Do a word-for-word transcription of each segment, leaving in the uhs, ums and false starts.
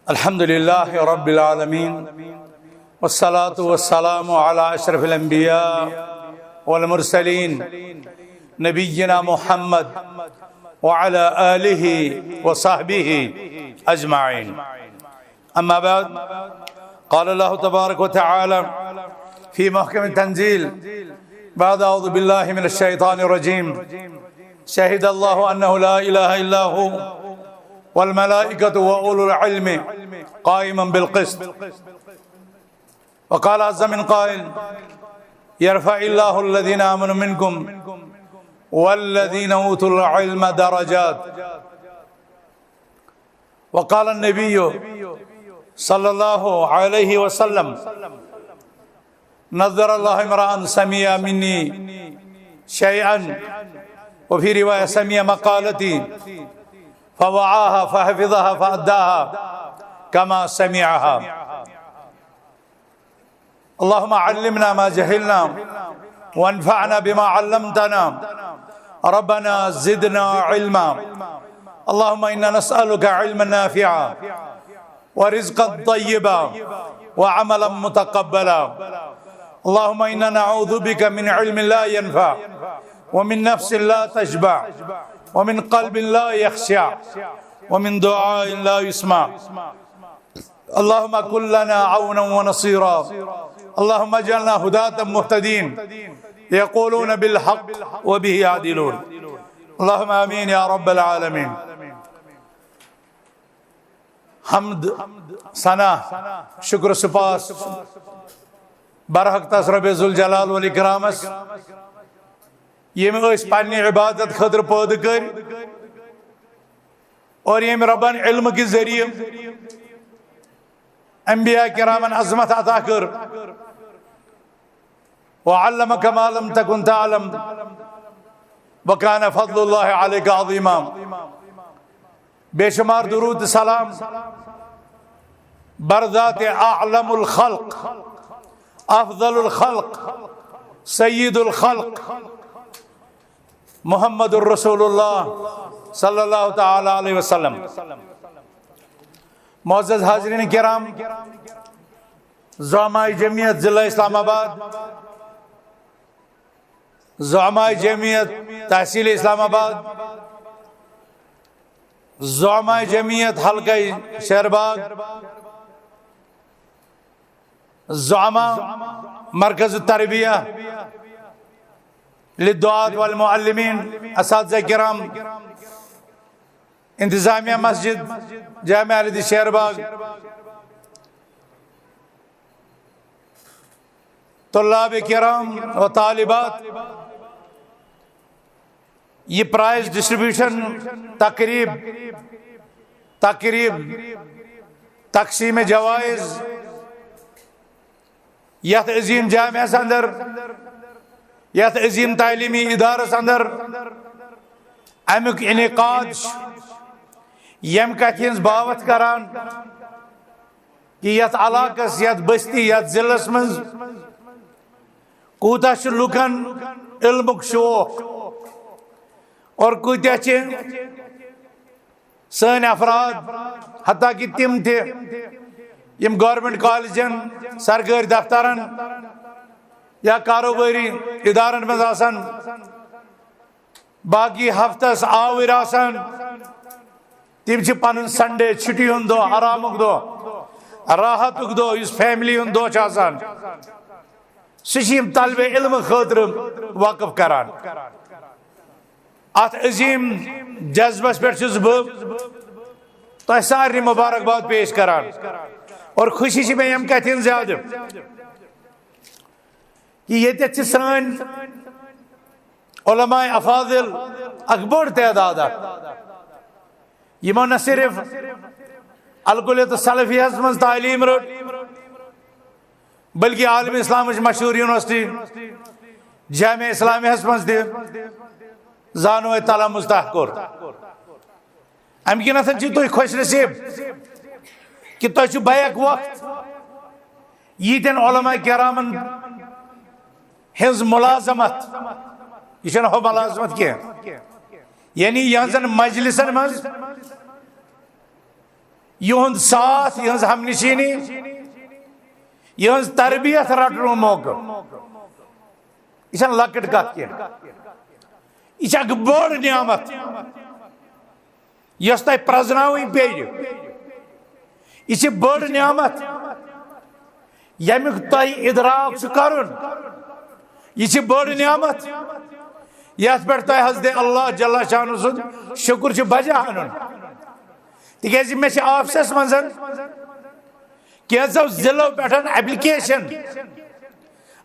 الحمد لله رب العالمين، والصلاة والسلام على أشرف الأنبياء والمرسلين، نبينا محمد وعلى آله وصحبه أجمعين. أما بعد، قال الله تبارك وتعالى في محكم التنزيل بعد أعوذ بالله من الشيطان الرجيم: شهد الله أنه لا إله إلا هو والملائكة وأولو العلم قائما بالقسط. وقال عز من قائل: يرفع الله الذين آمنوا منكم والذين أوتوا العلم درجات. وقال النبي صلى الله عليه وسلم: نظر الله امرأ سمع مني شيئا، وفي رواية سمع مقالتي فوعاها فحفظها فأداها كما سمعها. اللهم علمنا ما جهلنا وانفعنا بما علمتنا. ربنا زدنا علما. اللهم إنا نسألك علما نافعا ورزقا طيبا وعملا متقبلا. اللهم إنا نعوذ بك من علم لا ينفع ومن نفس لا تشبع ومن قلب لا يخشع ومن دعاء لا يسمع. اللهم كن لنا عونا ونصيرا. اللهم اجعلنا هداة مهتدين يقولون بالحق وبه يعدلون. اللهم آمين يا رب العالمين. حمد، ثنا، شکر سپاس برحق تس رب ذوالجلال والاکرامس، ییٚمۍ أسۍ پننہِ عبادت خٲطرٕ پٲدٕ کٔرۍ اور ییٚمۍ ربن علم کہِ ذٔریعہٕ انبیاء کرامن عظمت عطا کٔر۔ وعلمك ما لم تكن تعلم وكان فضل الله عليك عظيما. بے شمار درود سلام بر ذات اعلم الخلق، افضل الخلق، سید الخلق، محمد رسول اللہ صلی اللہ تعالی علیہ وسلم۔ معزز حاضرین کرام، زعماء جمعیت ضلع اسلام آباد، زعماء جمعیت تحصیل اسلام آباد، زعماء جمعیت حلقہ شہر باغ، زعماء مرکز التربیہ للدعاة والمعلمین، اساتذہ کرام، انتظامیہ مسجد جامعہ علی شہر باغ، طلاب کرام و طالبات، یہ پرائز ڈسٹریبیوشن تقریب، تقریب تقسیم جوائز یتھ عظیم جامعس اندر، یتھ عظیم تعلیمی ادارس اندر امیُک انعقاد چھُ، ییٚمہِ کتھِ ہٕنٛز باوتھ کران کہ یتھ علاقس، یتھ بستی، یتھ ضلعس منٛز کوٗتاہ چھُ لُکن علمُک شوق اور کۭتیاہ چھِ سٲنۍ افراد، حتیٰ کہ تِم تہِ یِم گورنمنٹ کالجن، سرکٲرۍ دفترن یا کاروبٲری ادارن منٛز آسان، باقی ہفتس آوٕرۍ آسان، تِم چھِ پنُن سنڈے، چھُٹی ہُنٛد دۄہ، آرامُک دۄہ، راحتُک دۄہ، یُس فیملی ہُنٛد دۄہ چھُ آسان، سُہ چھِ یِم طالب علم خٲطرٕ وقف کران۔ اتھ عظیم جذبس پٮ۪ٹھ چھُس بہٕ تۄہہِ سارنٕے مبارکباد پیش کران اور خوشی چھِ مےٚ ییٚمہِ کتھِ ہٕنٛز زیادٕ کہ ییٚتٮ۪تھ چھِ سٲنۍ علماء افاضل اکھ بٔڑ تعداد اکھ، یِمو نہ صرف الکلیت السلفیہس منٛز تعلیٖم رٔٹ، بلکہ عالم اسلامٕچ مشہوٗر یونیورسٹی جامعہ اسلامیہس منٛز تہِ زانوے تلمذ تہ کوٚر۔ امہِ کِنتھ چھِو تُہۍ خۄش نصیب کہ تۄہہِ چھُ بیک وقت ییٖتٮ۪ن علماء کرامن ہٕنٛز ملازمت، یہِ چھَنہٕ ہۄ ملازمت کینٛہہ، یعنی یِہنٛزن مجلسن منٛز یِہُنٛد ساتھ، یِہٕنٛز ہمنشینی، یِہٕنٛز تربیت رٹنُک موقعہٕ۔ یہِ چھَنہٕ لۄکٕٹ کتھ کینٛہہ۔ یہِ چھِ اکھ بٔڑ نعمت، یۄس تۄہہِ پرزناوٕنۍ پیٚیہِ۔ یہِ چھِ بٔڑ نعمت، ییٚمیُک تۄہہِ ادراک چھُ کرُن۔ یہِ چھِ بٔڑ نعمت، یتھ پٮ۪ٹھ تۄہہِ حضرت اللہ جل شانہ سُنٛد شُکر چھُ بجا انُن۔ تِکیازِ مےٚ چھِ آفسس منٛز کینٛژو ضلعو پٮ۪ٹھ اپلیکیشن،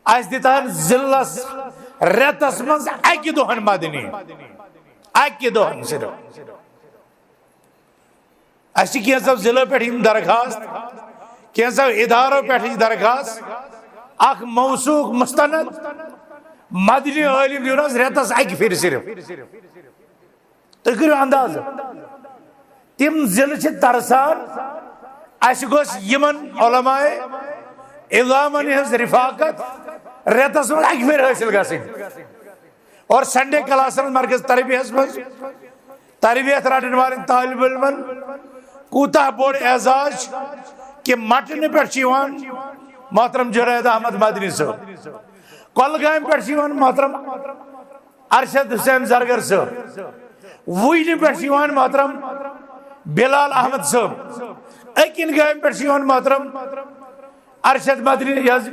اسہِ دِتہن ضلعس رٮ۪تس منٛز اکہِ دۄہن مدنی، اکہِ دۄہن صرف۔ اسہِ چھِ کینٛژو ضلعو پٮ۪ٹھ یِم درخواست، کینٛژو ادارو پٮ۪ٹھ یہِ درخواست، اکھ موثوق مستند مدنی عٲلم دیُن حظ رٮ۪تس اکہِ پھِرِ صرف۔ تُہۍ کٔرِو اندازٕ، تِم ضلعہٕ چھِ ترسان، اسہِ گوٚژھ یِمن علماء عظامن ہٕنٛز رفاقت رٮ۪تس منٛز اکہِ پھِرِ حٲصِل گژھٕنۍ۔ اور سنڈے کلاسن مرکز تربیتس منٛز تربیت رٹن والٮ۪ن طالب علمن کوٗتاہ بوٚڑ اعزاز چھُ کہِ مٹنہٕ پٮ۪ٹھ چھُ یِوان محترم جنید احمد مدنی صٲب، کۄلگامہِ پٮ۪ٹھ چھُ یِوان محترم ارشد حسین زرگر صٲب، وُجنہِ پٮ۪ٹھ چھُ یِوان محترم بلال احمد صٲب، أکِن گامہِ پٮ۪ٹھ چھُ یِوان محترم ارشد مدنی، یہِ حظ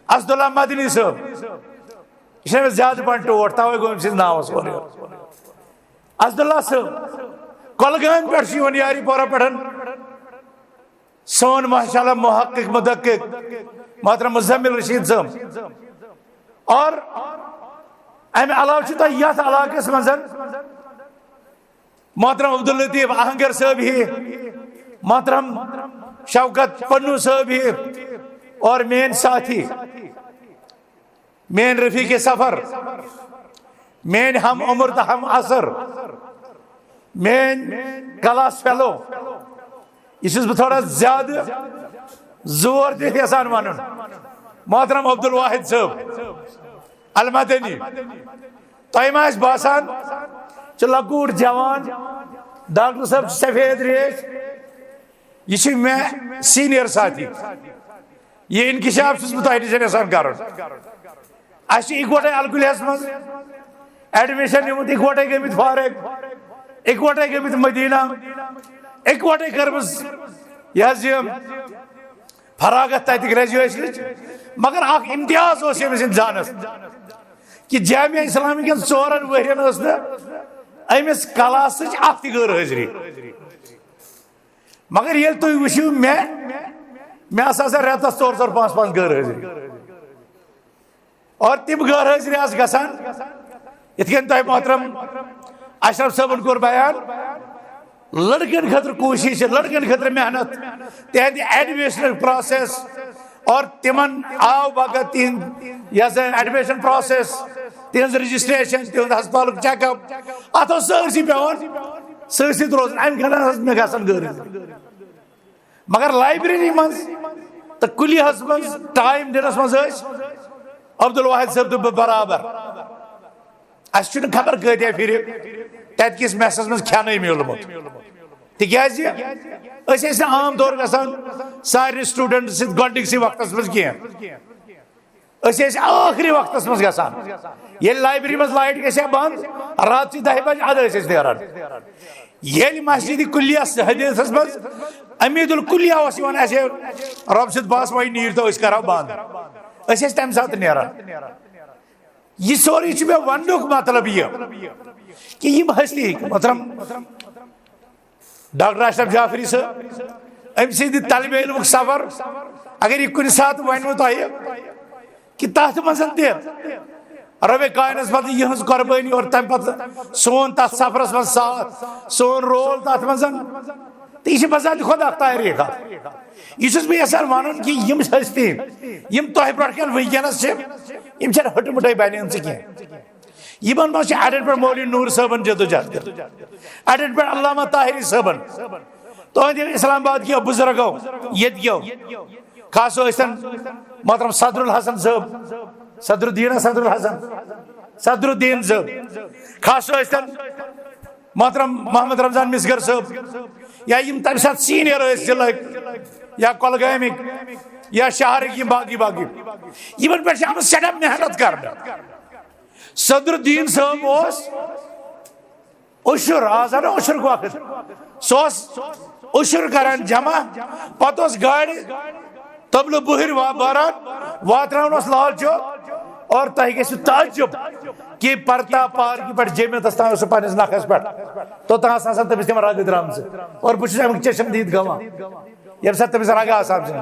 اسدُاللہ مدنی صٲب۔ یہِ چھُنہٕ مےٚ زیادٕ پہن ٹوٹھ، توے گوٚو أمۍ سٕنٛدِس ناوس اورٕ یورٕ۔ اسدُاللہ صٲب، کۄلگامہِ پٮ۪ٹھ چھُ یِوان یاری پورہ پٮ۪ٹھ سون ماشاءاللہ محقق مدقق محترم مزمل رشید صٲب۔ اور امہِ علاوٕ چھُ تۄہہِ یتھ علاقس منٛز محترم عبداللطیف آہنگر صٲب ہی، محترم شوکت پنو صٲب ہی، اور میٲنۍ ساتھی، میٲنۍ رفیق سفر، میٲنۍ ہم عمر تہٕ ہم عصر، میٲنۍ کلاس فیلو، یہِ چھُس بہٕ تھوڑا زیادٕ زور دِتھ یژھان ونُن، محترم عبدالواحد صٲب المدنی۔ تۄہہِ ما آسہِ باسان، چھُ لۄکُٹ جوان، ڈاکٹر صٲب چھُ سفید ریش، یہِ چھُ مےٚ سینئر ساتھی۔ یہِ انکشاف چھُس بہٕ تۄہہِ نِش یژھان کرُن۔ اسہِ چھُ اِکوٹے الکُلیس منٛز ایڈمیشن نِمُت، اِکوٹے گٔمٕتۍ فارغ، اِکوٹے گٔمٕتۍ مدینہ، اِکوٹے کٔرمٕژ یہِ حظ یہِ فراغت تتہِ گریجویشنٕچ۔ مگر اکھ امتیاز اوس ییٚمِس انسانس کہِ جامعہ اسلامی کٮ۪ن ژورن ؤرین ٲس نہٕ أمِس کلاسٕچ اکھ تہِ غٲر حٲضری۔ مگر ییٚلہِ تُہۍ وٕچھِو مےٚ، مےٚ ہسا آسان رٮ۪تس ژور ژور پانٛژھ پانٛژھ غٲر حٲضری۔ اور تِم غٲر حٲضری آسہٕ گژھان، یِتھ کٔنۍ تۄہہِ محترم اشرف صٲبن کوٚر بیان، لڑکن خٲطرٕ کوٗشش چھِ، لڑکن خٲطرٕ محنت، تِہنٛدِ ایڈمیشنُک پروسیس، اور تِمن آو وقت تِہنٛد یۄس زن ایڈمیشن پروسیس، تِہنٛز رجسٹریشن، تِہنٛد ہسپتالُک چیک اپ، اتھ اوس سٲرسٕے پٮ۪وان سۭتۍ سۭتۍ روزُن۔ امہِ خٲطرٕ ٲس مےٚ گژھان غٲر حٲضری۔ مگر لائبریری منٛز تہٕ کُلیہس منٛز ٹائم دِنس منٛز ٲسۍ عبدالواحد صٲب تہٕ بہٕ برابر۔ اسہِ چھُنہٕ خبر کۭتیاہ پھِرِ تتہِ کِس میسس منٛز کھٮ۪نٕے میوٗلمُت، تِکیازِ أسۍ ٲسۍ نہٕ عام طور گژھان سارنٕے سٹوڈنٹن سۭتۍ گۄڈٕنِکسٕے وقتس منٛز کینٛہہ۔ أسۍ ٲسۍ ٲخری وقتس منٛز گژھان، ییٚلہِ لائبریری منٛز لائٹ گژھِ ہا بنٛد، راتھ چہِ دَہہِ بجہِ ادٕ ٲسۍ أسۍ نیران۔ ییٚلہِ مسجد کلیس حدیثس منٛز امید الکلیہ اوس یِوان، اسہِ رۄب سۭتۍ بس وۄنۍ نیٖرۍ تو، أسۍ کرو بنٛد، أسۍ ٲسۍ تمہِ ساتہٕ نیران۔ یہِ سورُے چھُ مےٚ وننُک مطلب یہِ کہِ یِم ہستی محترم ڈاکٹر اشرف جعفری صٲب، أمۍ سٕنٛدِ طالب علمُک سفر، اگر یہِ کُنہِ ساتہٕ ونوٕ تۄہہِ کہِ تتھ منٛز تہِ رۄبِ کاینس پتہٕ یِہٕنٛز قۄربٲنی اور تمہِ پتہٕ سون تتھ سفرس منٛز ساتھ، سون رول تتھ منٛز، تہٕ یہِ چھِ بذات خود اکھ تاریخ اکھ۔ یہِ چھُس بہٕ یژھان ونُن کہِ یِم ہستی، یِم تۄہہِ برونٛٹھ کنہِ وٕنکیٚنس چھِ، یِم چھِنہٕ ہٕٹہٕ مٕٹھے بنیمژٕ کینٛہہ۔ یِمن منٛز چھِ اڑٮ۪ن پٮ۪ٹھ مولوی نور صٲبن جدوجہد کٔر، اڑٮ۪ن پٮ۪ٹھ علامہ طاہری صٲبن، تُہنٛدِ اسلام آباد کیو بزرگو، ییٚتہِ کیو، خاص ٲسۍتن محترم صدر الحسن صٲب، صدر الدین، صدر الحسن، صدر الدین صٲب، خاص ٲسۍتن محترم محمد رمضان مسگر صٲب، یا یِم تمہِ ساتہٕ سینئر ٲسۍ ضلعٕکۍ یا کۄلگامٕکۍ یا شہرٕکۍ، یِم باقٕے باقٕے، یِمن پٮ۪ٹھ چھِ آمٕژ سٮ۪ٹھاہ محنت کرنہٕ۔ صدر دیٖن صٲب اوس عشر، آز آو نا عشر گوٚو آخر، سُہ اوس عشر کران جمع، پتہٕ اوس گاڑِ تبلہٕ بُہٕرۍ وا-، باران واتناوان اوس لال چوک۔ اور تۄہہِ گژھِ تعجب کہ پرتا پارکہِ پٮ۪ٹھ جیمِتس تام اوس سُہ پننِس نکھس پٮ۪ٹھ، توٚتام آسہٕ آسان تٔمِس تِم رگہٕ درامژٕ۔ اور بہٕ چھُس امیُک چشم دید گواہ، ییٚمہِ ساتہٕ تٔمِس رگہٕ آسہٕ آمژٕ۔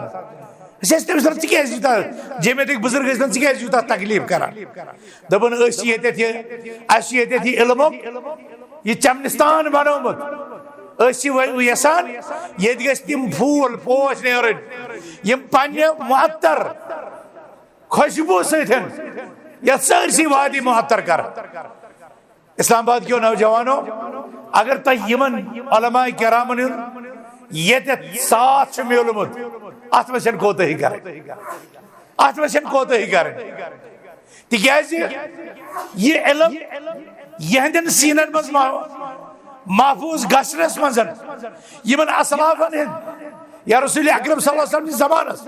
أسۍ ٲسۍ تٔمِس دپان، "ژٕ کیازِ یوٗتاہ جیمِتٕکۍ بُزرگ ٲسۍ دپان، ژٕ کیازِ یوٗتاہ تکلیف کران؟" دپان، "أسۍ چھِ ییٚتٮ۪تھ یہِ، اَسہِ چھُ ییٚتٮ۪تھ یہِ علمُک یہِ چمنستان بنومُت۔ أسۍ چھِ وۄنۍ یژھان ییٚتہِ گژھِ تِم پھوٗل پوش نیرٕنۍ، یِم پننہِ معطر خوشبو سۭتۍ یتھ سٲرسٕے وادی معطر کرن۔" اسلام آباد کیو نوجوانو، اگر تۄہہِ یِمن علماء کرامن ہُنٛد ییٚتٮ۪تھ ساتھ چھُ میوٗلمُت، اتھ منٛز چھنہٕ کوتٲہی کرٕنۍ، اتھ منٛز چھنہٕ کوتٲہی کرٕنۍ۔ تِکیازِ یہِ علم یِہنٛدٮ۪ن سیٖنن منٛز مح-، محفوٗظ گژھنس منٛز، یِمن اسلافن ہٕنٛد یا رسول اکرم صلی اللہ علیہ وسلم کِس زمانس،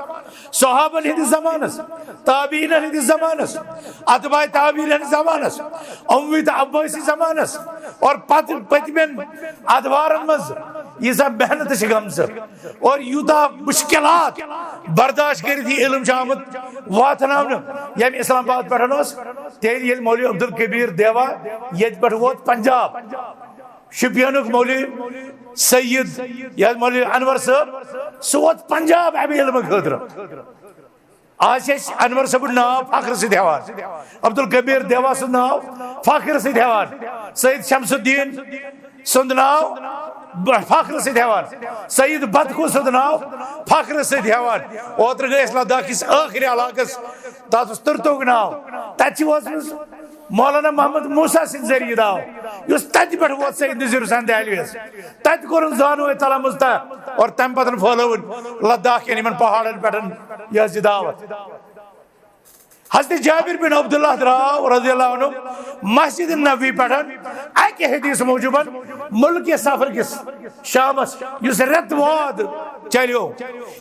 صحابن ہٕنٛدِس زمانس، تابعیٖنن ہٕنٛدِس زمانس، اتباع تابعیٖنن ہٕنٛدِس زمانس، اموی تہٕ عباسی زمانس، اور پتہٕ پٔتمٮ۪ن ادوارن منٛز ییٖژاہ محنت چھِ گٔمژٕ اور یوٗتاہ مشکلات برداشت کٔرِتھ یہِ علم چھُ آمُت واتناونہٕ، ییٚمہِ اسلام آباد پٮ۪ٹھ اوس، تیٚلہِ ییٚلہِ مولوی عبدالکبیر دیوا ییٚتہِ پٮ۪ٹھ ووت پنجاب، شُپینُک مولوی سید یا مولوی انور صٲب، سُہ ووت پنجاب امہِ علمہٕ خٲطرٕ۔ آز چھِ أسۍ انور صٲبُن ناو فخر سۭتۍ ہٮ۪وان، عبدالکبیر دیوا سُنٛد ناو فخر سۭتۍ ہٮ۪وان، سید شمس الدین سُنٛد ناو ب-، فخر سۭتۍ ہٮ۪وان، سید بطخو سُنٛد ناو فخر سۭتۍ ہٮ۪وان۔ اوترٕ گٔے أسۍ لداخ کِس ٲخری علاقس، تتھ اوس تُرتُک ناو، تتہِ چھِ وٲژمٕژ مولانا محمد موسیٰ سٕنٛدِ ذٔریعہٕ داو، یُس تتہِ پٮ۪ٹھ ووت سید نذیر حسین دہلویس۔ تتہِ کوٚرُن زانوے تلمُذ تہ، اور تمہِ پتہٕ پھٲلٲوٕن لداخ کٮ۪ن یِمن پہاڑن پٮ۪ٹھ یہِ حظ یہِ دعوت۔ حضرت جابر بن عبداللہ درٛاو رضی اللہ عنہ مسجد نبوی پٮ۪ٹھ اکہِ حدیث موجوٗبن مُلکہِ سفر کِس شامس، یُس رٮ۪تہٕ واد چلیو،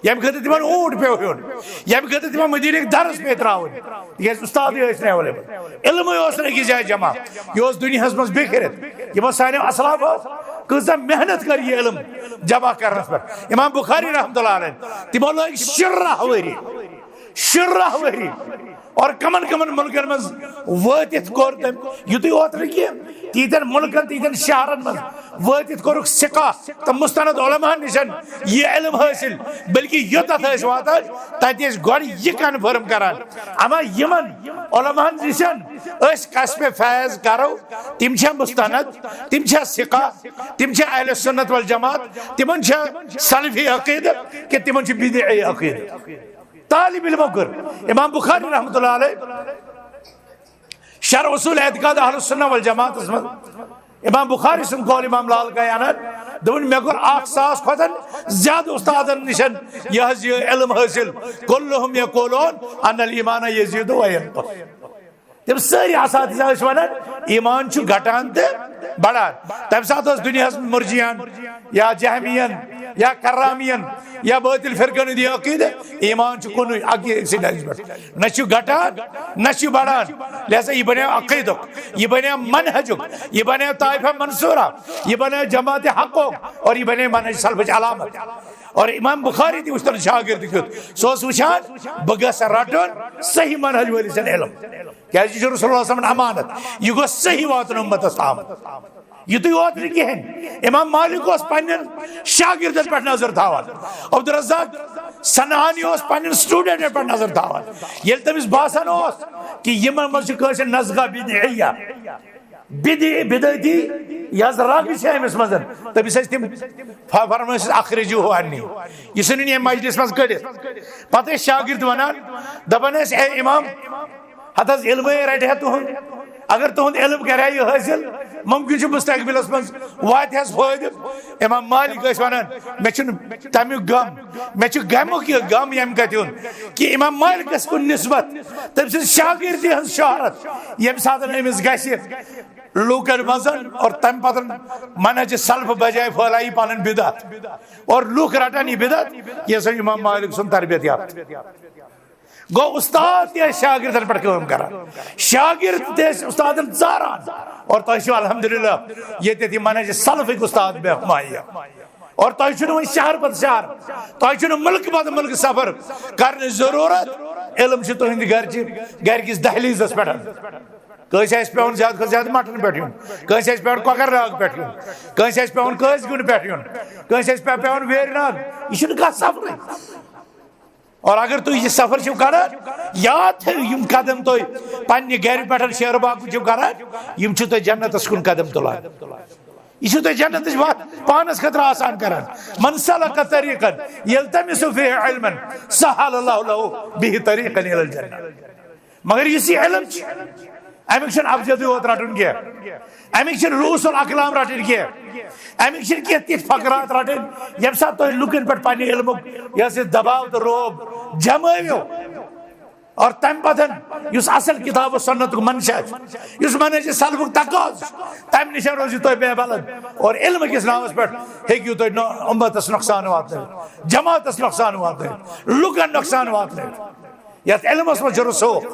ییٚمہِ خٲطرٕ تِمن اوٗنٹ پیوٚو ہیوٚن، ییٚمہِ خٲطرٕ تِمن مدیٖنٕکۍ درس پیٚیہِ ترٛاوٕنۍ، تِکیازِ اُستادٕے ٲسۍ نہٕ ایویلیبل، علمٕے اوس نہٕ أکِس جایہِ جمع، یہِ اوس دُنیاہس منٛز بِکھرِتھ۔ یِمو سانیو اسلافو کۭژاہ محنت کٔر یہِ علم جمع کرنس پٮ۪ٹھ۔ امام بخاری رحمتہ اللہ علیہ، تِمو لٲگۍ شُراہ ؤری، شُراہ ؤری، اور کمن کمن مُلکن منٛز وٲتِتھ کوٚر تٔمۍ، یُتُے یوت نہٕ کینٛہہ، تیٖتٮ۪ن مُلکن، تیٖتٮ۪ن شہرن منٛز وٲتِتھ کوٚرُکھ سِقا تہٕ مستند علماہن نِش یہِ علم حٲصِل، بلکہِ یوٚتتھ ٲسۍ واتان، تتہِ ٲسۍ گۄڈٕ یہِ کنفرم کران۔ اما یِمن علماہن نِش أسۍ کسبِ فیض کرو، تِم چھا مستند، تِم چھا ثقہ، تِم چھا اہل سنت والجماعت، تِمن چھا سلفی عقیدٕ کہِ تِمن چھُ بدعی عقیدٕ؟ طالب علمو کٔر۔ امام بخاری رحمتہ اللہ علیہ شرح اصول اعتقاد اہل السنہ والجماعتس منٛز امام بخاری سُنٛد قول امام لالکائیانن دوٚپُن، مےٚ کوٚر اکھ ساس کھۄتن زیادٕ استادن نِش یہِ حظ یہِ علم حٲصِل، کلہم یقولون ان الایمان یزید و ینقص۔ تِم سٲری اساتذہ ٲسۍ ونان، ایمان چھُ گھٹان تہٕ بڑان۔ تمہِ ساتہٕ اوس دُنیاہس منٛز مرجیان یا جہمیَن یا کرامیَن یا باطل فرقن ہُنٛد یہِ عقیدٕ، ایمان چھُ کُنُے، اَکی أکسٕے ڈَنٛجہِ پٮ۪ٹھ۔ نہ چھُ گھٹان، نہ چھُ بڑان۔ لہذا یہِ بنیو عقیدُک، یہِ بنیو منہجُک، یہِ بنیو طائفہ منصورہ، یہِ بنیو جماعت حقُک اور یہِ بنیو منہج سلفٕچ علامت۔ اور امام بخاری تہِ وٕچھتن شاگرد کیُتھ، سُہ اوس وٕچھان، بہٕ گژھٕ رٹُن صحیح منہج وٲلۍ سُنٛد علم۔ کیازِ یہِ چھُ رسول اللہ صلی اللہ علیہ وسلمن امانت، یہِ گوٚژھ صحیح واتُن امتس تام۔ یِتُے یوت نہٕ کِہیٖنۍ، امام مالک اوس پننٮ۪ن شاگردن پٮ۪ٹھ نظر تھاوان، عبدالرزاق صنعانی اوس پننٮ۪ن سٹوڈنٹن پٮ۪ٹھ نظر تھاوان۔ ییٚلہِ تٔمِس باسان اوس کہِ یِمن منٛز چھِ کٲنٛسہِ نزغہ بدعیہ، بدعی، بدعتی یۄس رگ چھِ أمِس منٛز، تٔمِس ٲسۍ تِم ف-، فرمٲوِس، "اخرجوہ عنی"، یہِ ژھٕنُن ییٚمہِ مجلس منٛز کٔڑِتھ۔ پتہٕ ٲسۍ شاگرد ونان، دپان ٲسۍ، "اے امام، ہتہٕ حظ علمٕے رٹہِ ہا تُہُنٛد، اگر تُہُنٛد علم کرِ ہا یہِ حٲصِل، ممکن چھُ مستقبلس منٛز واتہِ حظ فٲیدٕ۔ امام مالک ٲسۍ ونان، مےٚ چھُنہٕ تمیُک غم، مےٚ چھُ غمُک یہِ غم ییٚمہِ کتھِ ہُنٛد کہِ امام مالکس کُن نسبت، تٔمۍ سٕنٛز شاگردی ہٕنٛز شہرت، ییٚمہِ ساتہٕ أمِس گژھِ لوٗکن منٛز اور تمہِ پتہٕ منہج سلف بجایہِ پھٲلایہِ پنٕنۍ بدعت اور لوٗکھ رٹن یہِ بدعت، یہِ ہسا امام مالک سُنٛد تربیت یافتہٕ۔ گوٚو، استاد تہِ ٲسۍ شاگردن پٮ۪ٹھ کٲم کران، شاگرد تہِ ٲسۍ استادن ژاران۔ اور تۄہہِ چھُو الحمدللہ ییٚتٮ۪تھ یہِ منہج سلفٕکۍ استاد بے ہمایہ۔ اور تۄہہِ چھُنہٕ وۄنۍ شہر پتہٕ شہر، تۄہہِ چھُنہٕ مُلکہٕ پتہٕ مُلکہٕ سفر کرنٕچ ضروٗرت۔ علم چھُ تُہنٛدِ گرِ چہِ، گرِ کِس دہلیزس پٮ۪ٹھ۔ کٲنٛسہِ آسہِ پٮ۪وان زیادٕ کھۄتہٕ زیادٕ مٹن پٮ۪ٹھ یُن، کٲنٛسہِ آسہِ پٮ۪وان کۄکر ناگ پٮ۪ٹھ یُن، کٲنٛسہِ آسہِ پٮ۪وان کٲسۍ گُنٛڈ پٮ۪ٹھ یُن، کٲنٛسہِ آسہِ پٮ۪وان ویرِ ناگ۔ یہِ چھُنہٕ کانٛہہ سفرٕے۔ اور اگر تُہۍ یہِ سفر چھِو کران، یاد تھٲیِو، یِم قدم تُہۍ پننہِ گرِ پٮ۪ٹھ شیر باغ کُن چھِو کران، یِم چھِو تۄہہِ جنتس کُن قدم تُلان۔ یہِ چھُو تۄہہِ جنتٕچ وتھ پانس خٲطرٕ آسان کران۔ من سلک طریقا یلتمس فیہ علما سہل اللہ لہ بہ طریقا الی الجنہ۔ مگر یُس یہِ علم چھُ، امیُک چھُنہٕ ابجدی یوت رٹُن کینٛہہ، امیُک چھُنہٕ رؤوس الاقلام رٹٕنۍ کینٛہہ، امیُک چھِنہٕ کینٛہہ تِتھۍ فقرات رٹٕنۍ، ییٚمہِ ساتہٕ تُہۍ لُکن پٮ۪ٹھ پننہِ علمُک یۄس یہِ دباو تہٕ روب جمٲوِو۔ اور تمہِ پتہٕ یُس اصل کتاب و سنتُک منشا چھُ، یُس منہج سلفُک تقاضہٕ چھُ، تمہِ نِش روزِو تُہۍ بے بلد۔ اور علم کِس ناوس پٮ۪ٹھ ہیٚکِو تُہۍ نۄ-، امتس نۄقصان واتنٲوِتھ، جماعتس نۄقصان واتنٲوِتھ، لُکن نۄقصان واتنٲوِتھ۔ یتھ علمس منٛز چھُ رسوخ،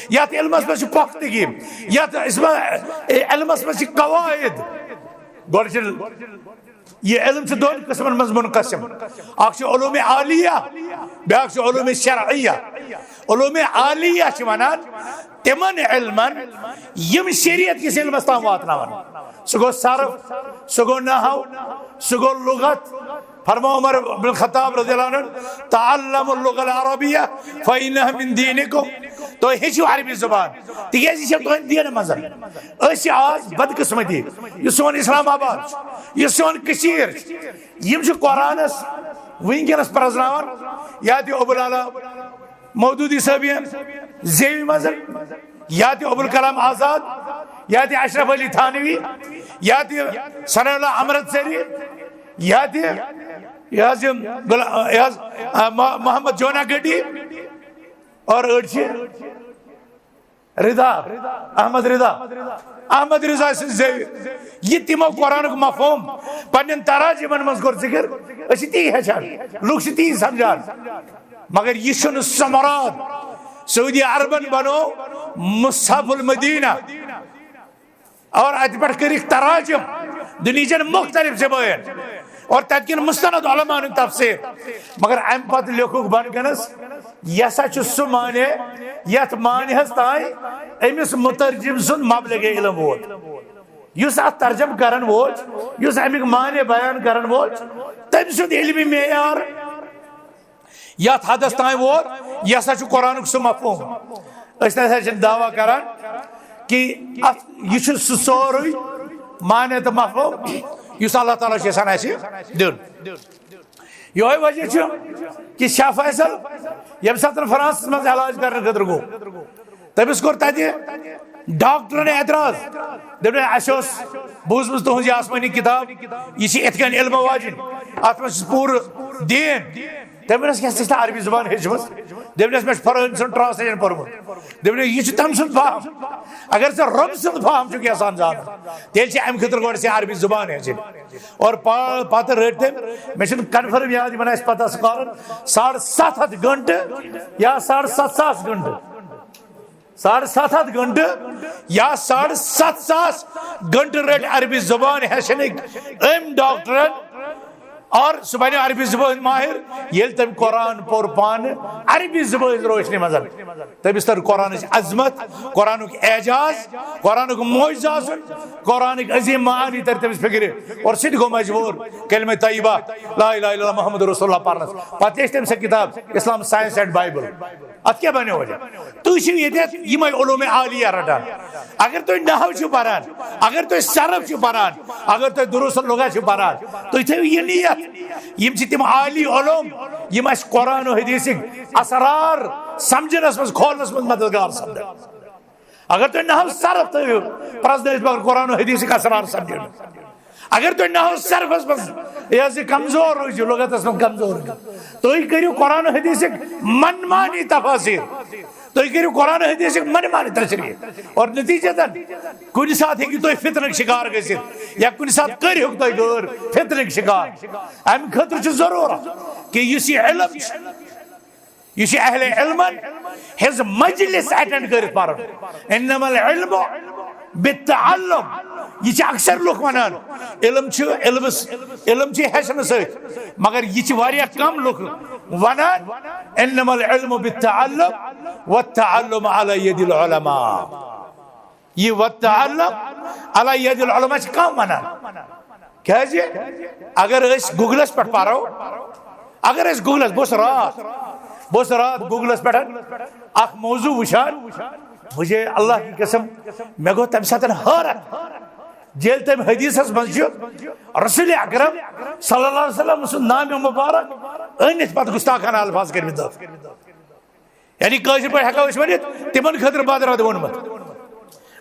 یتھ علمس منٛز چھِ پختگی، یتھ اسم-، علمس منٛز چھِ قواعد۔ گۄڈٕ چھِ، یہِ علم چھُ دۄن قٕسمن منٛز منقسم۔ اکھ چھُ علوم عالیہ، بیاکھ چھُ علوم شرعیہ۔ علوم عالیہ چھِ ونان تِمن علمن یِم شریعت کِس علمس تام واتناون۔ سُہ گوٚو صرف، سُہ گوٚو نحو، سُہ گوٚو لغت۔ فرموو عمر بن خطاب رضی اللہ عنہ، تعلموا اللغة العربية فإنها من دينكم۔ تُہۍ ہیٚچھِو عربی زبان، تِکیٛازِ یہِ چھےٚ تُہنٛدِ دینہٕ منٛز۔ أسۍ چھِ آز بدقٕسمتی، یُس سون اسلام آباد چھُ، یُس سون کٔشیٖر چھِ، یِم چھِ قرآنس، وٕنکیٚنس پرزناوان، یا تہِ ابوالعلا مودودی صٲبیَن زیوِ منٛز، یا تہِ ابوالکلام آزاد، یا تہِ اشرف علی تھانوی، یا تہِ ثناء اللہ امرتسری، یا تہِ یہِ حظ یِم غلا-، یہِ حظ، آ، مح-، محمد جونا گڈی، اور أڑۍ چھِ رضا، احمد رضا، احمد رضا سٕنٛز زیوِ۔ یہِ تِمو قرآنُک مفہوم پننٮ۪ن تراجمن منٛز کوٚر ذکر، أسۍ چھِ تی ہیٚچھان، لُکھ چھِ تی سمجھان۔ مگر یہِ چھُنہٕ سُہ مراد۔ سعودی عربن بنوو مصحف المدینہ اور اتہِ پٮ۪ٹھ کٔرِکھ تراجم دُنیہچٮ۪ن مختلف زبٲنۍ اور تتہِ کٮ۪ن مستند علماء ہُنٛد تفسیر۔ مگر امہِ پتہٕ لیوٚکھُکھ بۄنہٕ کنس، یہِ ہسا چھُ سُہ معنی یتھ معنیس تام أمِس مترجم سُنٛد مبلغ علم ووت، یُس اتھ ترجمہٕ کرن وول چھُ، یُس امیُک معنی بیان کرن وول چھُ، تٔمۍ سُنٛد علمی معیار یتھ حدس تام ووت، یہِ ہسا چھُ قرآنُک سُہ مفہوم۔ أسۍ نہ سا چھِنہٕ دعویٰ کران کہِ اتھ، یہِ چھُ سُہ سورُے معنی تہٕ مفہوم یُس اللہ تعالیٰ چھُ یژھان اسہِ دیُن۔ یہوے وجہ چھُ کہِ شاہ فیصل ییٚمہِ ساتہٕ فرانسس منٛز علاج کرنہٕ خٲطرٕ گوٚو، تٔمِس کوٚر تتہِ ڈاکٹرن اعتراض۔ دوٚپُن، اسہِ اوس بوٗزمٕژ تُہنٛز یہِ آسمٲنی کتاب، یہِ چھِ یِتھ کٔنۍ علمہٕ واجِنۍ، اتھ منٛز چھُ پوٗرٕ دین۔ تٔمۍ ووٚنُس، کیٛاہ ژےٚ چھےٚ عربی زبان ہیٚچھمٕژ؟ دوٚپنس، مےٚ چھُ فرٲنۍ سُنٛد translation پوٚرمُت۔ دوٚپنس، یہِ چھُ تٔمۍ سُنٛد فہم۔ اگر ژےٚ رۄب سُنٛد فہم چھُکھ یژھان زانُن، تیٚلہِ چھِ امہِ خٲطرٕ گۄڈٕ ژےٚ عربی زبان ہیٚچھِنۍ۔ اور پا-، پتہٕ رٔٹۍ تٔمۍ، مےٚ چھُنہٕ confirm یاد، یِمن آسہِ پتہ scholars، ساڑٕ ستھ ہتھ گھنٹہٕ یا ساڑٕ ستھ ساس گھنٹہٕ، ساڑٕ ستھ ہتھ گھنٹہٕ یا ساڑٕ ستھ ساس گھنٹہٕ رٔٹۍ عربی زبان ہیٚچھنٕکۍ أمۍ ڈاکٹرن۔ اور سُہ بنیو عربی زبٲنۍ ماہر، ییٚلہِ تٔمۍ قرآن پوٚر پانہٕ عربی زبٲنۍ روشنی منٛز۔ تٔمِس تٔر قرآنٕچ عظمت، قرآنُک اعجاز، قرآنُک معجزٕ آسُن، قرآنٕکۍ عظیٖم معانی تٔر تٔمِس فِکرِ۔ اور سُہ تہِ گوٚو مجبوٗر کلمہ طیبہ لا الہ الا اللہ محمد رسول اللہ پرنس۔ پتہٕ لیچھ تٔمۍ سۄ کتاب Islam Science and Bible۔ اتھ کیٛاہ بنیو وجہ؟ تُہۍ چھِو ییٚتٮ۪تھ یِمے علوم عالیہ رٹان۔ اگر تُہۍ نحو چھِو پران، اگر تُہۍ صرف چھِو پران، اگر تُہۍ دروس اللغہ چھِو پران، تُہۍ تھٲیِو یہِ نیت، یِم چھِ تِم عالی علوم یِم اَسہِ قرآن و حدیثٕکۍ اسرار سمجھنس منٛز، کھولنس منٛز مددگار سپدن۔ اگر تُہۍ نحو صرف تھٲیِو پرٛزنٲوِتھ، مگر قرآن و حدیثٕکۍ اسرار سمجھِو نہٕ۔ اگر تُہۍ نحو صرفس منٛز یہِ حظ یہِ کمزور روٗزِو، لغتس منٛز کمزور روٗزِو، تُہۍ کٔرِو قرآن و حدیثٕکۍ من مانی تفاسیر، تُہۍ کٔرِو قرآن و حدیثٕکۍ من مانی تشریح، اور نتیجتاً کُنہِ ساتہٕ ہیٚکِو تُہۍ فتنٕکۍ شکار گٔژھِتھ، یا کُنہِ ساتہٕ کٔرِہُکھ تُہۍ غٲر فتنٕکۍ شکار۔ امہِ خٲطرٕ چھُ ضروٗرت کہِ یُس یہِ علم چھُ، یہِ چھُ اہل علمن ہٕنٛز مجلس اٹینڈ کٔرِتھ پرُن۔ انما العلم بالتعلم۔ یہِ چھِ اکثر لُکھ ونان، علم چھُ علمس، علم چھُ ہیٚچھنہٕ سۭتۍ، مگر یہِ چھِ واریاہ کم لُکھ ونان، انما العلم بالتعلم والتعلم على يد العلماء۔ یہِ والتعلم على يد العلماء چھِ کم ونان۔ کیازِ؟ اگر أسۍ گوگلس پٮ۪ٹھ پرو، اگر أسۍ گوگلس، بہٕ اوسُس راتھ، بہٕ اوسُس راتھ گوگلس پٮ۪ٹھ اکھ موضوع وٕچھان، مجھے اللہ کی قسم، مےٚ گوٚو تمہِ ساتہٕ حٲرت، ییٚلہِ تٔمۍ حدیثس منٛز چھُ رسول اکرم صلی اللہ علیہ وسلم سُنٛد نام مبارک أنِتھ پتہٕ گستاخانہ الفاظ کٔرمٕتۍ دٲخل۔ یعنی کٲشِر پٲٹھۍ ہٮ۪کو أسۍ ؤنِتھ، تِمن خٲطرٕ بدرد ووٚنمُت۔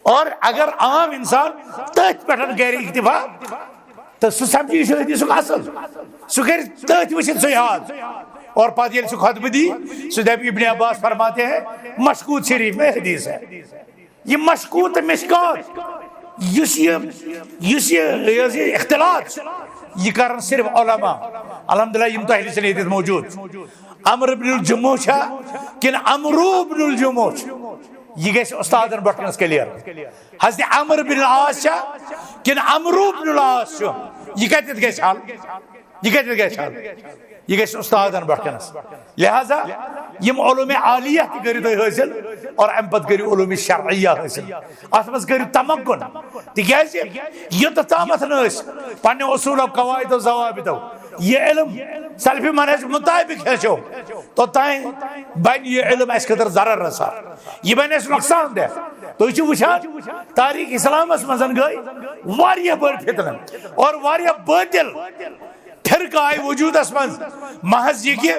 اور اگر عام انسان تٔتھۍ پٮ۪ٹھ کرِ اکتفا، تہٕ سُہ سمجھِ یہِ چھُ حدیثُک اصل، سُہ کرِ تٔتھۍ وٕچھِتھ سُہ یاد۔ اور پتہٕ ییٚلہِ سُہ خطبہٕ دی، سُہ دپہِ، ابن عباس فرماتے ہیں، مشکوت شریف میں حدیث ہے۔ یہِ مشکوت تہٕ مشکات، یُس یہِ، یُس یہِ، یہِ حظ یہِ اختلاط چھُ، یہِ کرن صرف علماء۔ الحمدللہ، یِم تۄہہِ نِش چھِنہٕ ییٚتٮ۪تھ موجود۔ عمرو بن الجموح چھا کِنہٕ عمرو بن الجموح چھُ؟ یہِ گژھِ استادن برونٛٹھ کنس کلیر۔ حضرت عمرو بن العاص چھا کِنہٕ عمرو بن العاص چھُ؟ یہِ کتٮ۪تھ گژھِ حل؟ یہِ کتٮ۪تھ گژھِ حل؟ یہِ گژھِ استادن برونٛٹھ کنس۔ لہذا یِم علوم عالیہ تہِ کٔرِو تُہۍ حٲصِل اور امہِ پتہٕ کٔرِو علوم شرعیہ حٲصِل۔ اتھ منٛز کٔرِو تمکن، تِکیازِ یوٚتتھ تامتھ نہٕ أسۍ پننہِ اصوٗلو، قواعدو، ضوابطو یہِ علم سلفی منہج مطابق ہیٚچھو، توٚتام بنہِ یہِ علم اسہِ خٲطرٕ ضرر رسا، یہِ بنہِ اسہِ نۄقصان دہ۔ تُہۍ چھِو وٕچھان، تاریخ اسلامس منٛز گٔے واریاہ بٔڑ فتنہٕ اور واریاہ بٲطل فرقہٕ آیہِ وجوٗدس منٛز، محض یہِ کہِ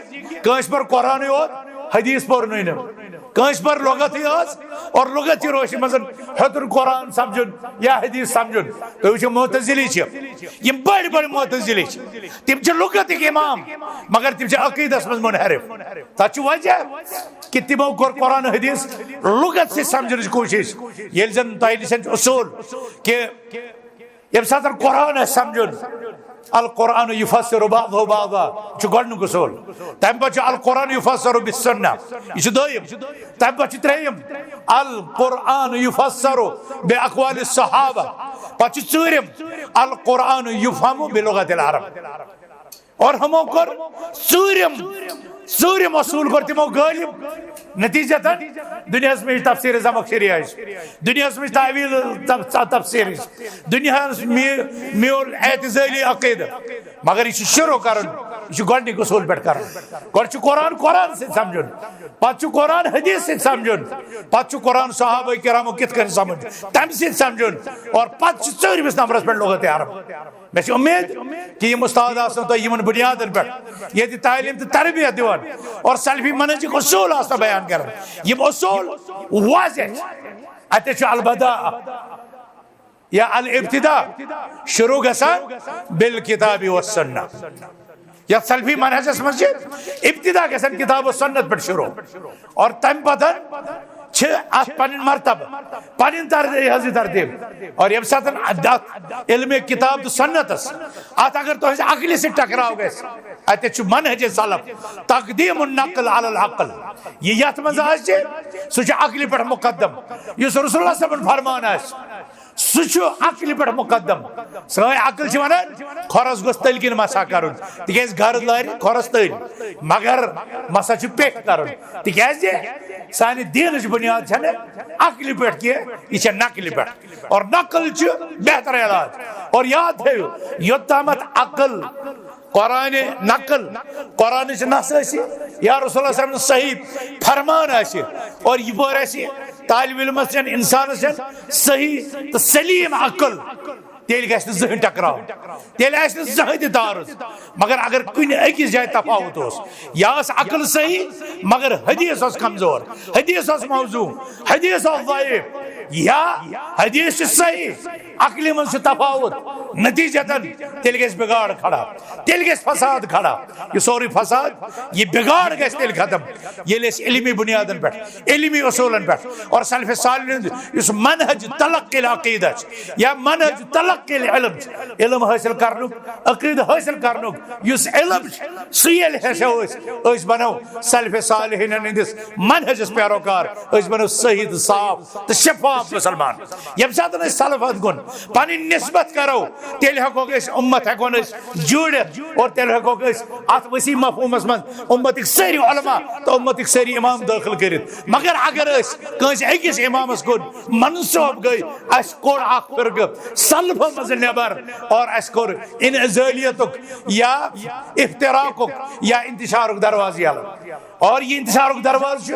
کٲنٛسہِ پوٚر قرآنٕے یوت، حدیث پوٚر نہٕ أمۍ۔ کٲنٛسہِ پوٚر لغتٕے یٲژ اور لغت چہِ روشنہِ منٛز ہیوٚتُن قرآن سمجھُن یا حدیث سمجھُن۔ تُہۍ وٕچھِو، معتزلی چھِ، یِم بٔڑۍ بٔڑۍ معتزلی چھِ، تِم چھِ لغتٕکۍ امام، مگر تِم چھِ عقیدس منٛز منحرف۔ تتھ چھُ وجہ کہِ تِمو کوٚر قرآن حدیث لغت سۭتۍ سمجھنٕچ کوٗشش، ییٚلہِ زن تۄہہِ نِش چھُ اصوٗل کہِ ییٚمہِ ساتہٕ قرآن آسہِ سمجھُن، القرآن یفسر بعضہ بعضا، یہِ چھُ گۄڈٕنیُک اصوٗل۔ تَمہِ پتہٕ چھُ القرآن یفسر بالسنہ، یہِ چھُ دوٚیِم۔ تَمہِ پتہٕ چھُ ترٛیٚیِم، القرآن یفسر باقوال الصحابہ۔ پتہٕ چھُ ژوٗرِم، القرآن یفہم بلغت العرب۔ اور ہمو کوٚر ژوٗرِم، ژوٗرِم اصوٗل کوٚر تِمو غٲلب۔ نتیجتاً دُنیاہس منٛز چھِ تفسیر زمخشری ہٕنٛز، دُنیاہس منٛز چھِ تاویل تف-، تف-، تفسیر ہٕنٛز، دُنیاہس می-، میول اعتزالی عقیدٕ۔ مگر یہِ چھُ شروع کرُن، یہِ چھُ گۄڈٕنِکۍ اصوٗل پٮ۪ٹھ کرُن۔ گۄڈٕ چھُ قرآن قرآن سۭتۍ سمجھُن، پتہٕ چھُ قرآن حدیث سۭتۍ سمجھُن، پتہٕ چھُ قرآن صحابہ کرامو کِتھ کٔنۍ سمجھ، تمہِ سۭتۍ سمجھُن، اور پتہٕ چھُ ژوٗرمِس نمبرس پٮ۪ٹھ لغت عرب۔ مےٚ چھِ اُمید کہِ یِم اُستاد آسَن تۄہہِ یِمَن بُنیادَن پٮ۪ٹھ ییٚتہِ تعلیٖم تہٕ تربیت دِوان اور سلفی منہجٕکۍ اصوٗل آسَن بیان کران۔ یِم اصوٗل واضح چھِ۔ اَتہِ چھُ البداء یا الابتداء شروع گژھان بالکتاب والسنہ۔ یَتھ سلفی منہجس منٛز چھِ ابتدا گژھان کتاب و سنت پٮ۪ٹھ شروع اور تَمہِ پتہٕ چھِ اتھ پنٕنۍ مرتبہٕ، پنٕنۍ ترتیٖب، حظ یہِ ترتیٖب۔ اور ییٚمہِ ساتہٕ اتھ علمِ کتاب تہٕ سنتس، اتھ اگر تُہنٛزِ عقلہِ سۭتۍ ٹکراو گژھِ، اتہِ چھُ منہج سلف تقدیم النقل علی العقل۔ یہِ یتھ منٛز آسہِ، سُہ چھُ عقلہِ پٮ۪ٹھ مقدم۔ یُس رسول اللہ صٲبُن فرمان آسہِ، سُہ چھُ عقلہِ پٮ۪ٹھ مقدم۔ سٲنۍ عقل چھِ ونان، کھۄرس گوٚژھ تٔلۍ کِنۍ مسح کرُن، تِکیازِ گرد لارِ کھۄرس تٔلۍ، مگر مسح چھُ پیٚٹھۍ کرُن، تِکیازِ سانہِ دیٖنٕچ بُنیاد چھنہٕ عقلہِ پٮ۪ٹھ کینٛہہ، یہِ چھےٚ نقلہِ پٮ۪ٹھ۔ اور نقل چھُ بہتر علاج۔ اور یاد تھٲیِو، یوٚت تامتھ عقل قرآن نقل، قرآنٕچ نص آسہِ یا رسول اللہ صلی اللہ علیہ وسلم صحیح فرمان آسہِ اور یہِ پٲرۍ آسہِ طالب علمس یا انسانس یا صحیح تہٕ سلیم عقل، تیٚلہِ گژھِ نہٕ زٕہٕنۍ ٹکراو، تیٚلہِ آسہِ نہٕ زٕہٕنۍ تہِ تعارض۔ مگر اگر کُنہِ أکِس جایہِ تفاوت اوس، یا ٲس عقل صحیح مگر حدیث اوس کمزور، حدیث اوس موضوع، حدیث اوس ضعیف، یا حدیث چھُ صحیح، عقلہِ منٛز چھُ تفاوت، نتیجتاً تیٚلہِ گژھِ بگاڑ کھڑا، تیٚلہِ گژھِ فساد کھڑا۔ یہِ سورُے فساد، یہِ بگاڑ گژھِ تیٚلہِ ختم، ییٚلہِ أسۍ علمی بنیادن پٮ۪ٹھ، علمی اصوٗلن پٮ۪ٹھ اور سلف صالحین ہُنٛد یُس منہج تلقی العقیدہ چھُ یا منہج تلقی العلم چھُ، علم حٲصِل کرنُک، عقیدٕ حٲصِل کرنُک یُس علم چھُ، سُہ ییٚلہِ ہیٚچھو أسۍ، أسۍ بنو سلف صالحین ہٕنٛدِس منہجس پیروکار، أسۍ بنو صحیح تہٕ صاف تہٕ شفاف مسلمان۔ ییٚمہِ ساتہٕ أسۍ سلفن کُن پنٕنۍ نسبت کرو، تیٚلہِ ہٮ۪کوکھ أسۍ اُمت ہٮ۪کون أسۍ جوٗڑِتھ اور تیٚلہِ ہٮ۪کوکھ أسۍ اتھ وسیع مفہومس منٛز اُمتٕکۍ سٲری علماء تہٕ اُمتٕکۍ سٲری امام دٲخل کٔرِتھ۔ مگر اگر أسۍ کٲنٛسہِ أکِس امامس کُن منسوب گٔے، اسہِ کوٚڑ اکھ فرقہٕ سلفو منٛز نٮ۪بر اور اسہِ کوٚر انعزالیتُک یا افتراقُک یا انتشارُک دروازٕ یلہٕ۔ اور یہِ انتشارُک دروازٕ چھُ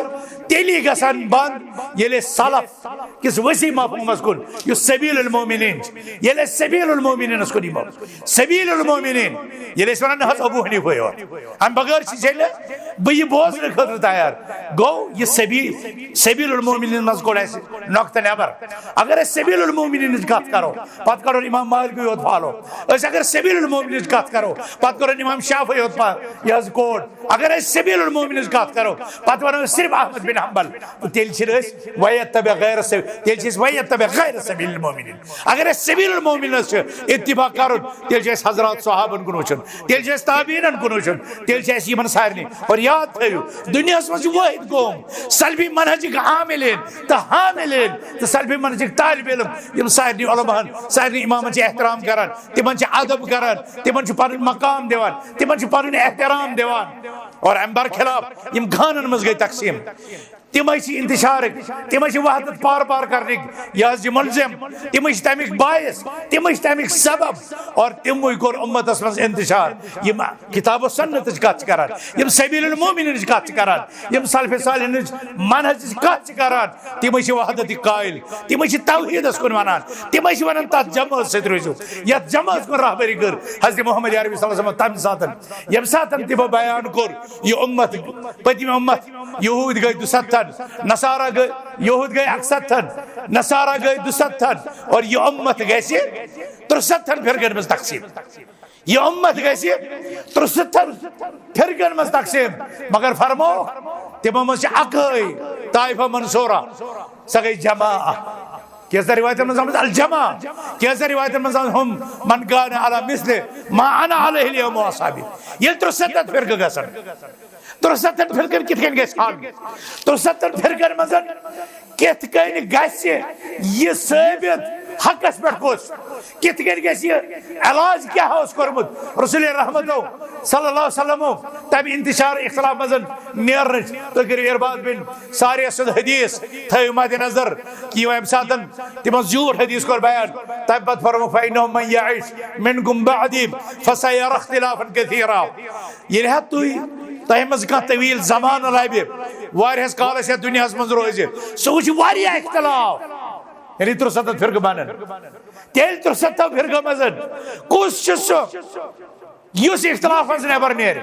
تیٚلی گژھان بنٛد، ییٚلہِ أسۍ سلف کِس وسیع مفہومس کُن، یُس سبیل المومنین چھُ، ییٚلہِ أسۍ سبیل المومنینس کُن یِمو، سبیل المومنین، ییٚلہِ أسۍ ونان نہ حظ ابو حنیفہ یوت، امہِ بغٲر چھِ، ییٚلہِ بہٕ یہِ بوزنہٕ خٲطرٕ تیار، گوٚو یہِ سبیل، سبیل المومنین منٛز کوٚڑ اسہِ نۄقطہٕ نٮ۪بر۔ اگر أسۍ سبیل المومنینٕچ کتھ کرو، پتہٕ کرو امام مالکٕے یوت فالو۔ أسۍ اگر سبیل المومنینٕچ کتھ کرو، پتہٕ کرو امام شافعی یوت پا-، یہِ حظ کوڑ۔ اگر أسۍ سبیل المومنینٕچ کتھ کرو، پتہٕ ونو أسۍ صرف احمد بن حنبل، تہٕ تیٚلہِ چھِ أسۍ ویتبع غیر سب-، تیٚلہِ چھِ أسۍ ویتبع غیر سبیل المومنین۔ اگر أسۍ سبیل المومنینس چھِ اتباع کرُن، تیٚلہِ چھِ اَسہِ حضرات صحابن کُن وٕچھُن، تیٚلہِ چھِ اَسہِ تابعیٖنن کُن وٕچھُن، تیٚلہِ چھِ اَسہِ یِمن سارنٕے۔ اور یاد تھٲیِو، دُنیاہَس منٛز چھِ وٲحد قوم سلفی منہجٕکۍ عاملین تہٕ حاملین تہٕ سلفی منہجٕکۍ طالب علم، یِم سارنٕے علماہن، سارنٕے امامن چھِ احترام کران، تِمن چھِ ادب کران، تِمن چھِ پنُن مقام دِوان، تِمن چھِ پنُن احترام دِوان۔ اور امہِ برخلاف یِم خانن منٛز گٔے تقسیٖم۔ تِمے چھِ انتشارٕکۍ، تِمے چھِ وحدت پار پار کرنٕکۍ، یہِ حظ یہِ ملزم، تِمے چھِ تَمِکۍ باعث، تِمے چھِ تَمِکۍ سبب، اور تِموٕے کوٚر اُمتس منٛز انتشار۔ یِم کتاب و سنتٕچ کتھ چھِ کران، یِم سبیل المومنینٕچ کتھ چھِ کران، یِم سلف صالحینٕچ منہجٕچ کتھ چھِ کران، تِمے چھِ وحدتٕکۍ قائل، تِمے چھِ توحیدس کُن ونان، تِمے چھِ ونان تتھ جمٲژ سۭتۍ روٗزِو، یتھ جمٲژ کُن رہبری کٔر حضرت محمد عربی صلی اللہ علیہ وسلم تمہِ ساتن، ییٚمہِ ساتن تِمو بیان کوٚر، یہِ اُمت، پٔتمہِ اُمت یہود گٔے دُستتھن، نصارہ گٔے، یہود گٔے اکستتھن، نصارہ گٔے دُستتھن، اور یہِ اُمت گژھِ ترُستتھن فرقن منٛز تقسیٖم۔ یہِ اُمت گژھِ ترُستتھن فرقن منٛز تقسیٖم۔ مگر فرمو، تِمو منٛز چھِ اکٲے طائفہ منصورہ، سۄ گٔے جماعت۔ کینٛژن روایتن منٛز آمٕژ الجماعت، کینٛژن روایتن منٛز آمٕژ ہم من کان علی مثل ما انا علیہ الیوم و اصحابی۔ ییٚلہِ ترُستتھ فرقہٕ گژھن، ترُستتھن فرقن کِتھ کٔنۍ گژھِ حل؟ ترُستتھن فرقن منٛز کِتھ کٔنۍ گژھِ یہِ ثٲبت حقس پٮ۪ٹھ کُس؟ کِتھ کٔنۍ گژھِ یہِ؟ علاج کیٛاہ اوس کوٚرمُت رسول رحمتو صلی اللہ علیہ وسلمو تمہِ انتشار اختلاف منٛز نیرنٕچ؟ تُہۍ کٔرِو ارباد بن ساریہ سُنٛد حدیث تھٲیِو مد نظر، کہِ یِمو ییٚمہِ ساتن تِمو زیوٗٹھ حدیث کوٚر بیان، تمہِ پتہٕ فرموو، فإنه من يعش منكم بعدي فسيرى اختلافا كثيرا۔ ییٚلہِ ہا تُہۍ، تۄہہِ منٛز کانٛہہ طویل زمانہٕ لبہِ، واریاہس کالس یتھ دُنیاہس منٛز روزِ، سُہ وٕچھِ واریاہ اختلاف، یعنی ترُستتھ فرقہٕ بنن۔ تیٚلہِ ترُستتھ فرقہٕ منٛز کُس چھُ سُہ یُس اختلاف منٛز نٮ۪بر نیرِ؟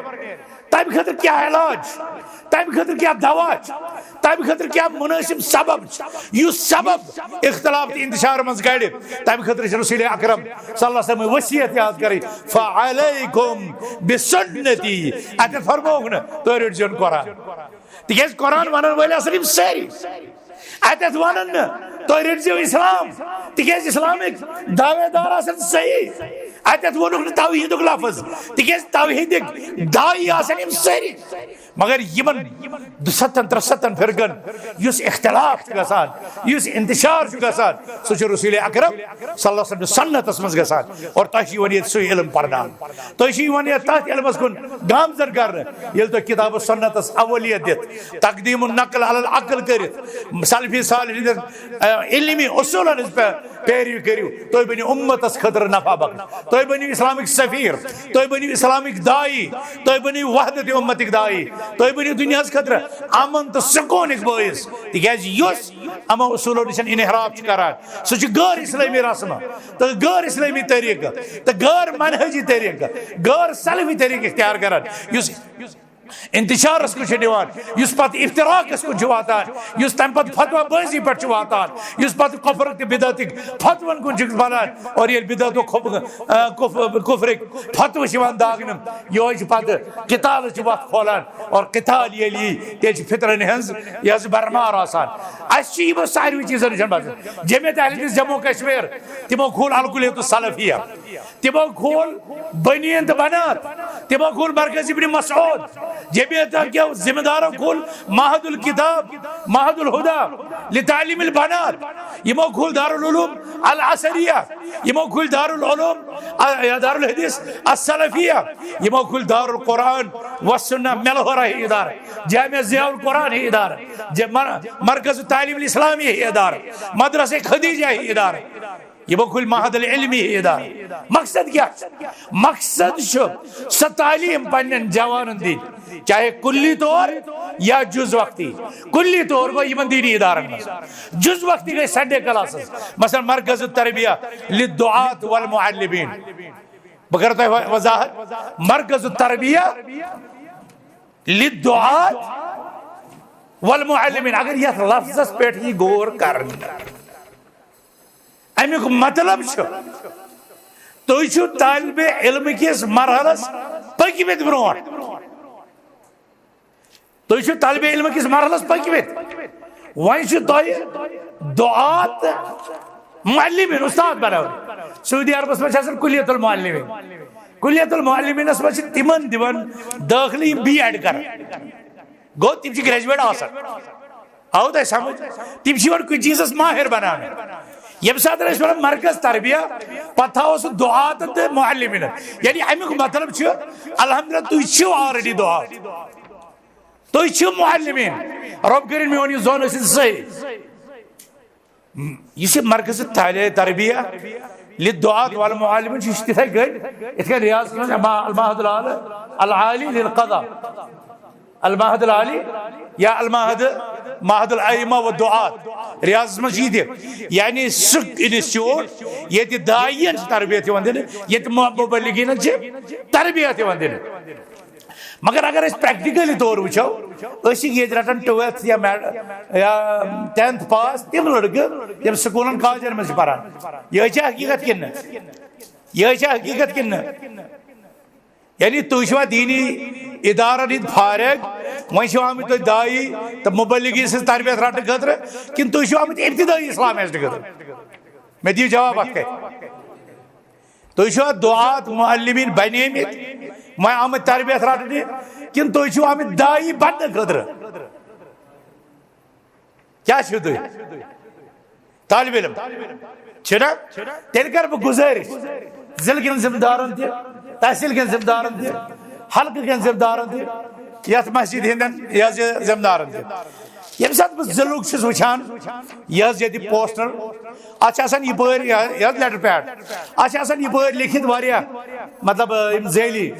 تمہِ خٲطرٕ کیٛاہ علاج؟ تمہِ خٲطرٕ کیٛاہ دوا چھُ؟ تمہِ خٲطرٕ کیٛاہ مُنٲسِب سبب چھُ؟ یُس سبب اختلاف تہٕ انتشار منٛز کڑِ، تمہِ خٲطرٕ چھُ رسول اکرم صلی اللہ علیہ وسلم وصیت یاد کرٕنۍ، فعلیکم بسنتی۔ اتٮ۪تھ فرمووُکھ نہٕ، تُہۍ رٔٹۍ زیون قرآن۔ تِکیٛازِ قرآن ونن وٲلۍ آسن یِم سٲری۔ اتٮ۪تھ ونن نہٕ، تُہۍ رٔٹۍ زیو اسلام۔ تِکیٛازِ اسلامٕکۍ دعوے دار آسن صحیح۔ اتٮ۪تھ ووٚنُکھ نہٕ توحیدُک لفظ۔ تِکیٛازِ توحیدٕکۍ داعی آسن یِم سٲری۔ مگر یِمن دُستتھن ترُستتھن فرقن یُس اختلاف چھُ گژھان، یُس انتشار چھُ گژھان، سُہ چھُ رسول اکرم صلی اللہ علیہ وسلم سنتس منٛز گژھان۔ اور تۄہہِ چھُ یِوان ییٚتہِ سُے علم پرناونہٕ، تۄہہِ چھُ یِوان ییٚتہِ تتھ علمس کُن گامزن کرنہٕ، ییٚلہِ تۄہہِ کتاب و سنتس اولیت دِتھ، تقدیم النقل علی العقل کٔرِتھ، سلفی صالحین ہٕنٛدٮ۪ن، آ، علمی اصوٗلن ہٕنٛز پے-، پیروی کٔرِو، تُہۍ بٔنِو اُمتس خٲطرٕ نفع بخش، تُہۍ بٔنِو اسلامٕکۍ سفیر، تُہۍ بٔنِو اسلامٕکۍ داعی، تُہۍ بٔنِو وحدت اُمتٕکۍ داعی، تُہۍ بٔنِو دُنیاہس خٲطرٕ امن تہٕ سکوٗنٕکۍ بٲعث۔ تِکیٛازِ یُس یِمو اصوٗلو نِش انحراف چھُ کران، سُہ چھُ غٲر اسلٲمی رسمہٕ تہٕ غٲر اسلٲمی طریٖقہٕ تہٕ غٲر منہجی طریٖقہٕ، غٲر سلفی طریٖقہٕ اختیار کران۔ یُس انتشارس کُن چھُ نِوان، یُس پتہٕ افتراقس کُن چھُ واتان، یُس تمہِ پتہٕ فتویٰ بٲزی پٮ۪ٹھ چھُ واتان، یُس پتہٕ کفر تہٕ بدعتٕکۍ فتون کُن چھُ بنان، اور ییٚلہِ بدعت و کف-، آ، کف-، کفرٕکۍ فتوٕ چھِ یِوان داغنہٕ، یِہوٚے چھُ پتہٕ قتالس چھِ وتھ کھولان، اور قتال ییٚلہِ یی، تیٚلہِ چھِ فطرن ہٕنٛز یہِ حظ بھرمار آسان۔ اَسہِ چھِ یِمو ساروٕے چیٖزن نِش بچُن۔ جمعیت اہل حدیث جموں کشمیر، تِمو کھول الکلیۃ السلفیہ۔ تِمو کھول بنین تہٕ بنات، تِمو کھول مرکز ابن مسعود، جمعیت کیو ذمہ دارو کھول معہد الکتاب، معہد الہدی لتعلیم البنات، یِمو کھول دارالعلوم العصریہ، یِمو کھول دارالعلوم، آ، یا دارالحدیث السلفیہ، یِمو کھول دارالقرآن والسنہ ملہورہ ہی ادارہ، جامع ضیاء القرآن ہی ادارہ، ج-، مر-، مرکز التعلیم الاسلامی ہی ادارہ، مدرسہ خدیجہ ہی ادارہ۔ یِمو کھُلۍ معہد العلمی ادارٕ۔ مقصد کیٛاہ چھُ؟ مقصد چھُ سۄ تعلیٖم پننٮ۪ن جوانن دِنۍ، چاہے کُلی طور یا جُز وقتی۔ کُلی طور گوٚو یِمن دیٖنی ادارن منٛز، جُز وقتی گٔے سنڈے کلاسز، مثلاً مرکز التربیہ للدعاة والمعلمین۔ بہٕ کرٕ تۄہہِ وۄنۍ وضاحت، مرکز التربیہ للدعاة والمعلمین، اگر یتھ لفظس پٮ۪ٹھ یی غور کرنہٕ، امیُک مطلب چھُ، تُہۍ چھِو طالب علم کِس مرحلس پٔکۍمٕتۍ برونٛٹھ۔ تُہۍ چھِو طالب علم کِس مرحلس پٔکۍمٕتۍ۔ وۄنۍ چھُ تۄہہِ دُعات، معلمین، استاد بناوٕنۍ۔ سعودی عربس منٛز چھِ آسان کلیت المعلمین۔ کلیت المعلمینس منٛز چھِ تِمن دِوان دٲخلہٕ یِم بی ایڈ کران۔ گوٚو، تِم چھِ گریجویٹ آسان۔ آو تۄہہِ سمجھ؟ تِم چھِ یِوان کُنہِ چیٖزس ماہر بناونہٕ۔ ییٚمہِ ساتہٕ أسۍ ونان مرکز تربیہ، پتہٕ تھاوو سُہ دُعاتن تہٕ معلمینن۔ یعنی امیُک مطلب چھُ، الحمدللہ، تُہۍ چھِو already دُعات۔ تُہۍ چھِو معلمین۔ رۄب کٔرِن میون یہِ زون ٲسِن صحیح۔ یُس یہِ مرکز تعلیٖم تربیہ للدعاة والمعلمین چھُ، یہِ چھُ تِتھے کٔنۍ یِتھ کٔنۍ ریاض المعہد العالی، العالی للقضاء، المعہد العالی یا المعہد، معہد الائمہ والدعاة، ریاضس منٛز چھُ یہِ تہِ، یعنی سُہ انسٹیٹیوٹ ییٚتہِ داعین چھِ تربیت یِوان دِنہٕ، ییٚتہِ مبلغینن چھِ تربیت یِوان دِنہٕ۔ مگر اگر أسۍ پریکٹیکلی طور وٕچھو، أسۍ چھِ ییٚتہِ رٹان ٹُویلتھ یا میٹ-، یا ٹینتھ پاس تِم لڑکہٕ یِم سکوٗلن کالجن منٛز چھِ پران۔ یہِ چھا حقیٖقت کِنہٕ نہٕ؟ یہِ چھا حقیٖقت کِنہٕ نہٕ؟ یعنی تُہۍ چھِوا دیٖنی ادارن ہٕنٛدۍ فارغ، وۄنۍ چھِو آمٕتۍ تُہۍ داعی تہٕ مبلغی سٕنٛز تربیت رٹنہٕ خٲطرٕ، کِنہٕ تُہۍ چھِو آمٕتۍ ابتدٲیی اسلام ہیٚچھنہٕ خٲطرٕ؟ مےٚ دِیِو جواب اتھ کتھِ۔ تُہۍ چھِوا دُعات معلمین بنیمٕتۍ، وۄنۍ آمٕتۍ تربیت رٹنہِ، کِنہٕ تُہۍ چھِو آمٕتۍ داعی بننہٕ خٲطرٕ؟ کیٛاہ چھِو تُہۍ؟ طالب علم چھِنا؟ تیٚلہِ کرٕ بہٕ گُزٲرِش ضلعہٕ کٮ۪ن ذمہٕ دارن تہِ، تحصیل کٮ۪ن ذمہٕ دارن تہِ، حلقہٕ کٮ۪ن ذمہٕ دارن تہِ، یتھ مسجد ہٕنٛدٮ۪ن یہِ حظ یہِ ذمہٕ دارن تہِ۔ ییٚمہِ ساتہٕ بہٕ ضلعُک چھُس وٕچھان، یہِ حظ ییٚتہِ پوسٹر، اتھ چھِ آسان یپٲرۍ یہِ حظ لیٹر پیڈ، اتھ چھِ آسان یپٲرۍ لیکھِتھ واریاہ، مطلب، یِم ذیلی،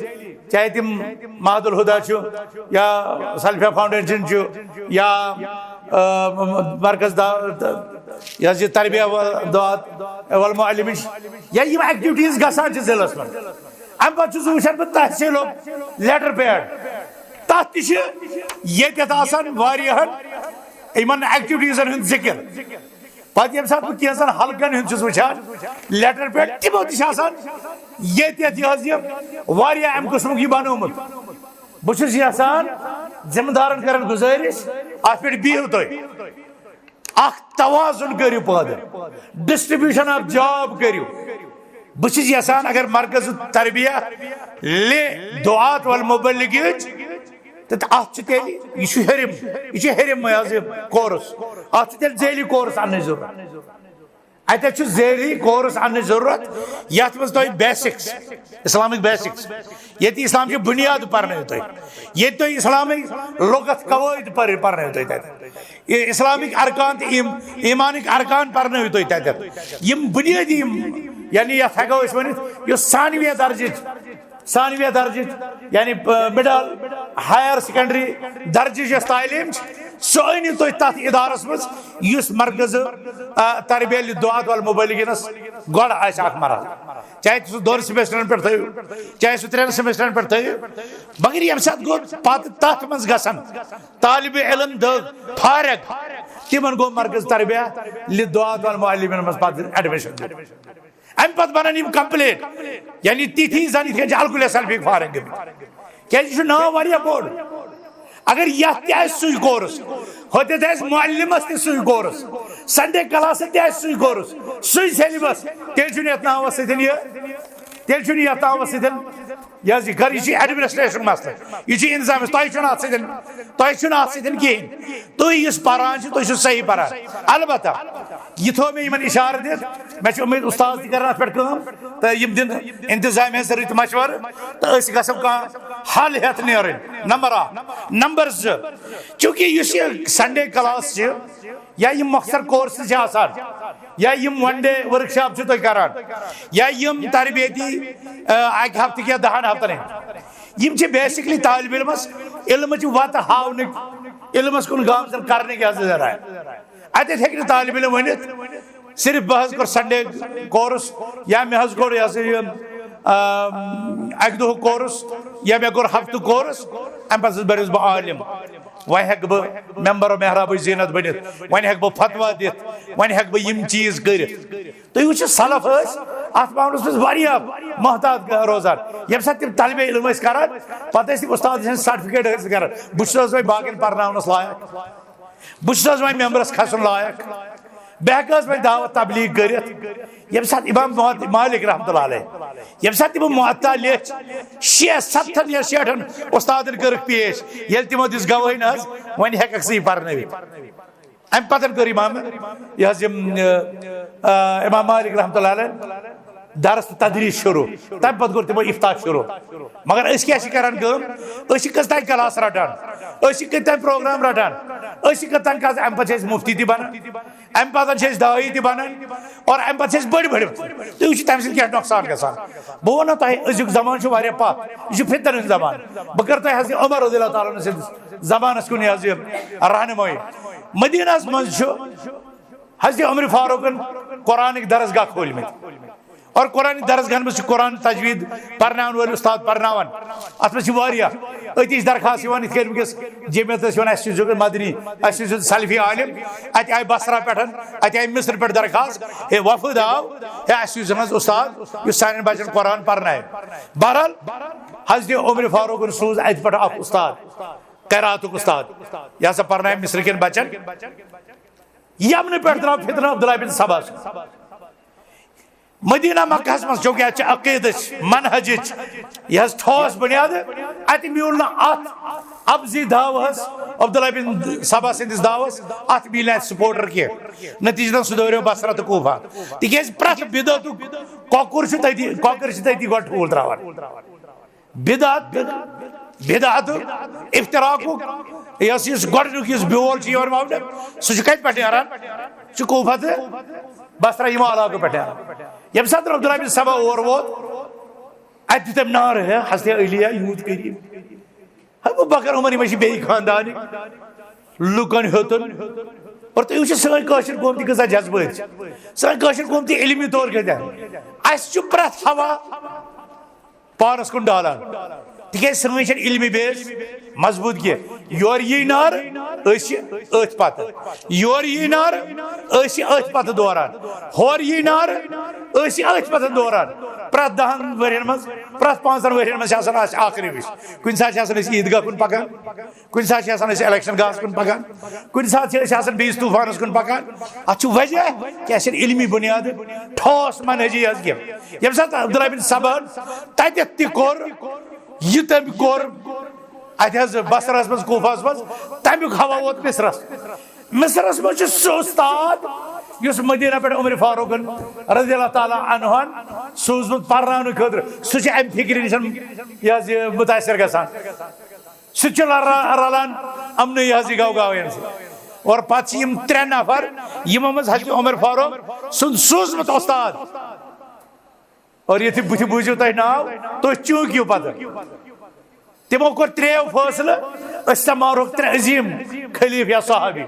چاہے تِم معہد الہدی چھُ یا سلفیہ فاؤنڈیشن چھُ یا، آ، مرکز دا-، یہِ حظ یہِ تربیہ و دعات والمعلمین چھِ، یا یِم ایکٹیویٹیز گژھان چھِ ضلعس منٛز۔ امہِ پتہٕ چھُس بہٕ وٕچھان بہٕ تحصیلُک لیٹر پیڈ، تتھ تہِ چھِ ییٚتٮ۪تھ آسان واریاہن یِمن ایکٹیویٹیزن ہُنٛد ذکر۔ پتہٕ ییٚمہِ ساتہٕ بہٕ کینٛژن حلقن ہُنٛد چھُس وٕچھان لیٹر پیڈ، تِمو تہِ چھِ آسان ییٚتٮ۪تھ یہِ حظ یہِ واریاہ امہِ قٕسمُک یہِ بنومُت۔ بہٕ چھُس یژھان ذمہٕ دارن کرن گُزٲرِش، اتھ پٮ۪ٹھ بِہِو تُہۍ۔ اکھ توازن کٔرِو پٲدٕ، ڈسٹریبیوشن آف جاب کٔرِو۔ بہٕ چھُس یژھان اگر مرکز تربیہ لے دعات والمبلغینٕچ، تہٕ اتھ چھُ تیٚلہِ، یہِ چھُ ہیٚرِم، یہِ چھُ ہیٚرِم حظ یہِ کورس، اتھ چھُ تیٚلہِ ذیلی کورس اننٕچ ضروٗرت۔ اتٮ۪تھ چھُ ذیلی کورس اننٕچ ضروٗرت، یتھ منٛز تۄہہِ بیسکس، اسلامک بیسکس، ییٚتہِ اسلام چہِ بنیاد پرنٲیِو تُہۍ، ییٚتہِ تۄہہِ اسلامٕکۍ لغت قواعد پر-، پرنٲیِو تُہۍ تتہِ۔ یہِ اسلامٕکۍ ارکان تہٕ ایم-، ایمانٕکۍ ارکان پرنٲوِو تُہۍ تتٮ۪تھ۔ یِم بنیٲدی یِم، یعنی یتھ ہٮ۪کو أسۍ ؤنِتھ، یُس ثانویہ درجٕچ، ثانویہ درجٕچ، یعنی، آ، مڈل، ہایر سیکنڈری درجٕچ یۄس تعلیٖم چھِ، سۄ أنِو تُہۍ تتھ ادارس منٛز، یُس مرکز، آ، تربیہ للدعاة والمبلغینس گۄڈٕ آسہِ اکھ مرحلہٕ، چاہے سُہ دۄن سیمسٹرن پٮ۪ٹھ تھٲیِو، چاہے سُہ ترٛٮ۪ن سیمسٹرن پٮ۪ٹھ تھٲیِو، مگر ییٚمہِ ساتہٕ گوٚو پتہٕ تتھ منٛز گژھن طالب علم دٔہ فارغ، تِمن گوٚو مرکز تربیت لدعوت والمعلمین منٛز پتہٕ ایڈمیشن دیُن۔ امہِ پتہٕ بنن یِم کمپلیٹ، یعنی تِتھی زن یِتھ کٔنۍ چھِ الکُلِ سلفی فارغ گٔمٕتۍ۔ کیازِ یہِ چھُ ناو واریاہ بوٚڑ۔ اگر یتھ تہِ آسہِ سُے کورس، ہوٚتٮ۪تھ آسہِ معلمس تہِ سُے کورس، سنڈے کلاسس تہِ آسہِ سُے کورس، سُے سیلبس، تیٚلہِ چھُنہٕ یتھ ناوس سۭتۍ یہِ، تیٚلہِ چھُنہٕ یتھ ناوس سۭتۍ یہِ حظ یہِ گر-، یہِ چھُ ایڈمنسٹریشن مسلہٕ، یہِ چھُ انتظامس، تۄہہِ چھُنہٕ اتھ سۭتۍ، تۄہہِ چھُنہٕ اتھ سۭتۍ کِہیٖنۍ۔ تُہۍ یُس پران چھِو، تُہۍ چھِو صحیح پران۔ البتہ یہِ تھوٚو مےٚ یِمن اشارٕ دِتھ، مےٚ چھِ اُمید استاد تہِ کرن اتھ پٮ۪ٹھ کٲم تہٕ یِم دِن انتظامیہ سۭتۍ رٕتۍ مشورٕ تہٕ أسۍ گژھو کانٛہہ حل ہٮ۪تھ نیرٕنۍ۔ نمبر اکھ۔ نمبر زٕ، چونکہ یُس یہِ سنڈے کلاس چھِ یا یِم مۄخصر کورسز چھِ آسان یا یِم ون ڈے ورکشاپ چھِ تُہۍ کران یا یِم تربیتی، آ، اکہِ ہفتہٕ یا دہن ہفتن ہٕنٛدۍ، یِم چھِ بیسکلی طالب علمس علمٕچ وتہٕ ہاونٕکۍ، علمس کُن گامزن کرنٕکۍ حظ ذرایع۔ اتٮ۪تھ ہیٚکہِ نہٕ طالب علم ؤنِتھ صرف بہٕ حظ کوٚر سنڈے کورس یا مےٚ حظ کوٚر یہِ ہسا یہِ، آم، اکہِ دۄہُک کورس یا مےٚ کوٚر ہفتُک کورس، امہِ پتہٕ حظ بنیوس بہٕ عالم۔ وۄنۍ ہیٚکہٕ بہٕ ممبر و محرابٕچ زینت بٔنِتھ، وۄنۍ ہیٚکہٕ بہٕ فتوا دِتھ، وۄنۍ ہیٚکہٕ بہٕ یِم چیٖز کٔرِتھ۔ تُہۍ وٕچھِو سلف ٲسۍ اتھ معاملس منٛز واریاہ محتاط روزان۔ ییٚمہِ ساتہٕ تِم طالب علم ٲسۍ کران، پتہٕ ٲسۍ تِم استاد سٕنٛز سرٹیفکیٹ حٲصِل کران، بہٕ چھُس حظ وۄنۍ باقین پرناونس لایق۔ بہٕ چھُس حظ وۄنۍ ممبرس کھسُن لایق؟ بہٕ ہٮ۪کہٕ حظ وۄنۍ دعوت تبلیغ کٔرِتھ؟ ییٚمہِ ساتہٕ امام محت-، مالک رحمتہ اللہ علیہ، ییٚمہِ ساتہٕ تِمو موطا لیٚچھ، شیٚے ستتھن یا شیٹھن استادن کٔرٕکھ پیش، ییٚلہِ تِمو دِژ گوٲہی نہ حظ، وۄنۍ ہٮ۪ککھ ژٕ یہِ پرنٲوِتھ۔ امہِ پتہٕ کٔر امام، یہِ حظ یِم، آ، امام مالک رحمتہ اللہ علیہ درس تہٕ تدریس شروع، تمہِ پتہٕ کوٚر تِمو افتاح شروع۔ مگر أسۍ کیٛاہ چھِ کران کٲم؟ أسۍ چھِ کٔژ تام کلاس رٹان، أسۍ چھِ کٔژ تام پروگرام رٹان، أسۍ چھِ کٔژ تام کلاس، امہِ پتہٕ چھِ أسۍ مفتی تہِ بنان، امہِ پتہٕ چھِ أسۍ داعی تہِ بنان، اور امہِ پتہٕ چھِ أسۍ بٔڑۍ بٔڑۍ۔ تُہۍ وٕچھِو تمہِ سۭتۍ کیٛاہ نۄقصان گژھان۔ بہٕ ونو تۄہہِ، أزیُک زمانہٕ چھُ واریاہ پتھ، یہِ چھُ فتنہٕ ہُنٛد زمانہٕ۔ بہٕ کرٕ تۄہہِ حظ یہِ عمر رضی اللہ تعالیٰ عنہ سٕنٛدِس زمانس کُن یہِ حظ یہِ رہنمٲیی۔ مدینہس منٛز چھُ حضرت عمر فاروقن قرآنٕکۍ درسگاہ کھوٗلمٕتۍ۔ اور قرآن درسگاہن منٛز چھِ قرآن تجوید پرناون وٲلۍ استاد پرناوان۔ اتھ منٛز چھِ واریاہ۔ أتی چھِ درخواست یِوان، یِتھ کٔنۍ وٕنکیٚس جمعیت ٲس یِوان، اَسہِ چھُ زیُن مدنی، اَسہِ چھُ زیُن سلفی عالم۔ اتہِ آیہِ بصرہ پٮ۪ٹھ، اتہِ آیہِ مصر پٮ۪ٹھ درخواست، ہے وفد آو، ہے اَسہِ چھُ زیُن حظ استاد یُس سانٮ۪ن بچن قرآن پرنایہِ۔ بہرحال، حضرت عمر فاروقن سوٗز اتہِ پٮ۪ٹھ اکھ استاد، قراتُک استاد، یہِ ہسا پرنایہِ مصر کٮ۪ن بچن۔ یمنہٕ پٮ۪ٹھ درٛاو فتنہٕ عبداللہ بن سبا سُنٛد۔ مدینہ مکہس منٛز چونکہ اتہِ چھِ عقیدٕچ، منہجٕچ، یہِ حظ ٹھوس بنیادٕ، اتہِ میوٗل نہٕ اتھ اپزی دعوہس، عبداللہ بن سبا سٕنٛدِس دعوس، اتھ میلہِ نہٕ اتہِ سپورٹر کینٛہہ۔ نتیجتن سُہ دوریو بصرہ تہٕ کوفہ، تِکیازِ پرٛٮ۪تھ بدعتُک کۄکُر چھُ تٔتی، کۄکر چھِ تٔتی گۄڈٕ ٹھوٗل تراوان۔ بدعت، بدعت، افتراقُک یۄس، یُس گۄڈٕنیُک یُس بیول چھُ یِوان وَونہٕ، سُہ چھُ کَتہِ پٮ۪ٹھ نیران؟ سُہ چھُ کوفہ تہٕ بصرہ یِمو علاقو پٮ۪ٹھ نیران۔ ییٚمہِ ساتہٕ عبداللہ بن سبا اور ووت، اَتہِ دیُت أمۍ نعرٕ، ہے حضرت علی، ہے یوٗت قریٖب، ہے ابو بکر عمر، یِم چھِ بیٚیہِ خاندانٕکۍ۔ لُکن ہیوٚتُن۔ اور تُہۍ وٕچھِو سٲنۍ کٲشِر قوم تہِ کۭژاہ جذبٲتۍ چھِ، سٲنۍ کٲشِر قوم تہِ علمی طور کۭتیٛاہ۔ اَسہِ چھُ پرٛٮ۪تھ ہوا پانس کُن ڈالان، تِکیازِ سٲنۍ چھنہٕ علمی بیس مضبوط کینٛہہ۔ یورٕ یی نار، أسۍ چھِ أتھۍ پتہٕ، یورٕ یی نار، أسۍ چھِ أتھۍ پتہٕ دوران، ہورٕ یی نار، أسۍ چھِ أتھۍ پتہٕ دوران۔ پرٛٮ۪تھ دَہن ؤرین منٛز، پرٛٮ۪تھ پانٛژن ؤرین منٛز چھِ آسان اَسہِ اکھ روش۔ کُنہِ ساتہٕ چھِ آسان أسۍ عیٖدگاہ کُن پکان، کُنہِ ساتہٕ چھِ آسان أسۍ الیکشن گاہس کُن پکان، کُنہِ ساتہٕ چھِ أسۍ آسان بیٚیِس طوٗفانس کُن پکان۔ اتھ چھُ وجہ کہِ اَسہِ چھِنہٕ علمی بُنیادٕ، ٹھوس منہجی حظ کینٛہہ۔ ییٚمہِ ساتہٕ عبداللہ بن سباہن تتٮ۪تھ تہِ کوٚر، یہِ تٔمۍ کوٚر اتہِ حظ بصرس منٛز، کوفہس منٛز، تمیُک ہوا ووت مصرس۔ مصرس منٛز چھُ سُہ استاد یُس مدینہ پٮ۪ٹھ عمر فاروقن رضی اللہ تعالیٰ عنہن سوٗزمُت پرناونہٕ خٲطرٕ۔ سُہ چھُ امہِ فکرِ نِش یہِ حظ یہِ متاثر گژھان۔ سُہ تہِ چھُ رلان، رلان یِمنٕے یہِ حظ یہِ گوگاوین سۭتۍ۔ اور پتہٕ چھِ یِم ترٛےٚ نفر، یِمو منٛز حضرت عمر فاروق سُنٛد سوٗزمُت استاد۔ اور ییٚتہِ بٕتھِ بوٗزِو تۄہہِ ناو، تُہۍ چوٗنٛکِو پتہٕ۔ تِمو کوٚر ترٛیٚیو فٲصلہٕ، أسۍ سماوہوکھ ترٛےٚ عظیٖم خلیٖفہٕ یا صحابی۔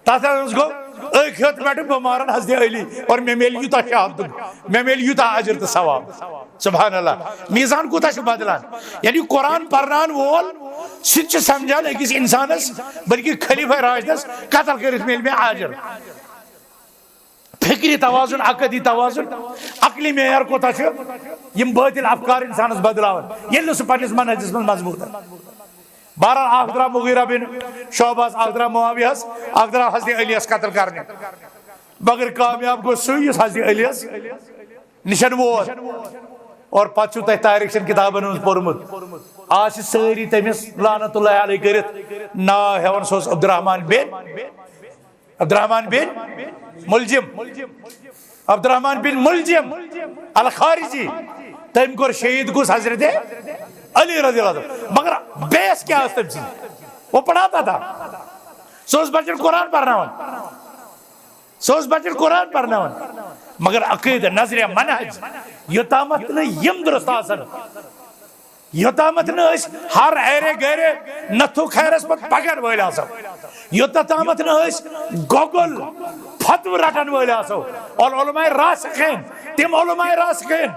تتھ منٛز گوٚو أکۍ ہیوٚت پٮ۪ٹھٕ بٮ۪مارن حضرت علی، اور مےٚ میلہِ یوٗتاہ شہادتُک، مےٚ میلہِ یوٗتاہ اجر تہٕ ثواب۔ سبحان اللہ، میزان کوٗتاہ چھُ بدلان۔ یعنی قرآن پرناون وول سُہ تہِ چھُ سمجھان أکِس انسانس، بلکہِ خلیفہ راشدس قتل کٔرِتھ میلہِ مےٚ اجر۔ فکری توازن، عقدی توازن، عقلی معیار کوتاہ چھُ؟ یِم باطل افکار انسانس بدلاوان، ییٚلہِ نہٕ سُہ پننِس منہجس منٛز مضبوط آسہِ۔ بہرحال، اکھ درٛاو مغیرہ بن شعبہس، اکھ درٛاو معاویہس، اکھ درٛاو حضرت علیس قتل کرنہِ۔ مگر کامیاب گوٚو سُے یُس حضرت علیس نِشن ووت۔ اور پتہٕ چھُو تۄہہِ تاریخ چٮ۪ن کتابن منٛز پوٚرمُت، آز چھِ سٲری تٔمِس لعنت اللہ علیہ کٔرِتھ ناو ہٮ۪وان، سُہ اوس عبدالرحمان بن عبدالرحمان بن ملجم۔ عبدالرحمان بن ملجم الخارجی۔ تٔمۍ کوٚر شہید کُس؟ حضرت علی رضی اللہ عنہ۔ مگر بیس کیٛاہ ٲس تٔمۍ سٕنٛز؟ وہ پڑھاتا تھا۔ سُہ اوس بچن قرآن پرناوان۔ سُہ اوس بچن قرآن پرناوان۔ مگر عقیدٕ، نظریہ، منہج، یوٚتامتھ نہٕ یِم درست آسن، یوٚتامتھ نہٕ أسۍ ہر ایرے گرے نتھو خیرس پتہٕ پکن وٲلۍ آسو، یوٚتامتھ نہٕ أسۍ گۄگُل فتوٕ رٹن وٲلۍ آسو، اور علماء راسخین، تِم علماء راسخین،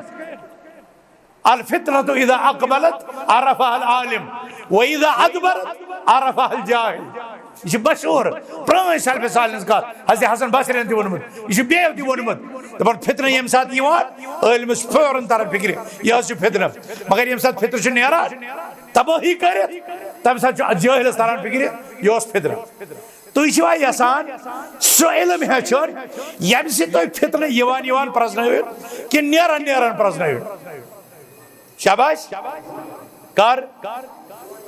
الفتنة اذا اقبلت عرفها العالم واذا ادبرت عرفها الجاهل۔ یہِ چھِ مشہوٗر پرٛٲنۍ سلفِ صالحن ہٕنٛز کتھ، حضرت حسن بصری ہن تہِ ووٚنمُت، یہِ چھُ بیٚیہِ تہِ ووٚنمُت۔ دپان، فتنہٕ ییٚمہِ ساتہٕ یِوان، عٲلمس فوراً تران فکرِ، یہِ حظ چھُ فتنہٕ۔ مگر ییٚمہِ ساتہٕ فتنہٕ چھُ نیران، تبٲہی کٔرِتھ، تمہِ ساتہٕ چھُ اتھ جٲہلس تران فکرِ، یہِ اوس فتنہٕ۔ تُہۍ چھِوا یژھان سُہ علم ہیٚچھُن، ییٚمہِ سۭتۍ تُہۍ فتنہٕ یِوان یِوان پرزنٲوِو کِنہٕ نیران نیران پرزنٲوِو؟ شاباش۔ کر؟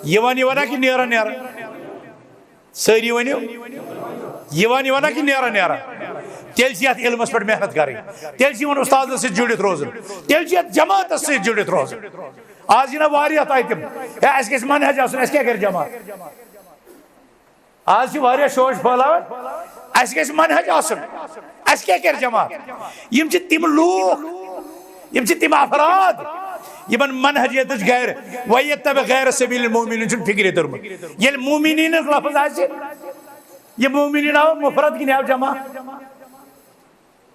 یِوان یِوان ہا کِنہٕ نیران نیران؟ سٲری ؤنِو، یِوان یِوان ہا کِنہٕ نیران نیران؟ تیٚلہِ چھِ یَتھ علمَس پٮ۪ٹھ محنت کَرٕنۍ، تیٚلہِ چھِ یِمَن اُستادَس سۭتۍ جُڑِتھ روزُن، تیٚلہِ چھِ یَتھ جماعتَس سۭتۍ جُڑِتھ روزُن۔ آز یِن نا واریاہ تۄہہِ تِم، ہے، اَسہِ گژھِ منہج آسُن، اَسہِ کیٛاہ کَرِ جماعت؟ آز چھِ واریاہ شوش پھٲلاوان، اَسہِ گژھِ منہج آسُن، اَسہِ کیٛاہ کَرِ جماعت؟ یِم چھِ تِم لوٗکھ، یِم چھِ تِم افراد، یِمن منہجیتٕچ غیر، وَیَتَّبِعْ غَیْرَ سَبِیلِ الْمُؤْمِنِیٖن چھُنہٕ فِکرِ توٚرمُت۔ ییٚلہِ مومنیٖنَس لفظ آسہِ، یہِ مومنیٖن آو مفرد کِنہٕ یہِ آو جمع؟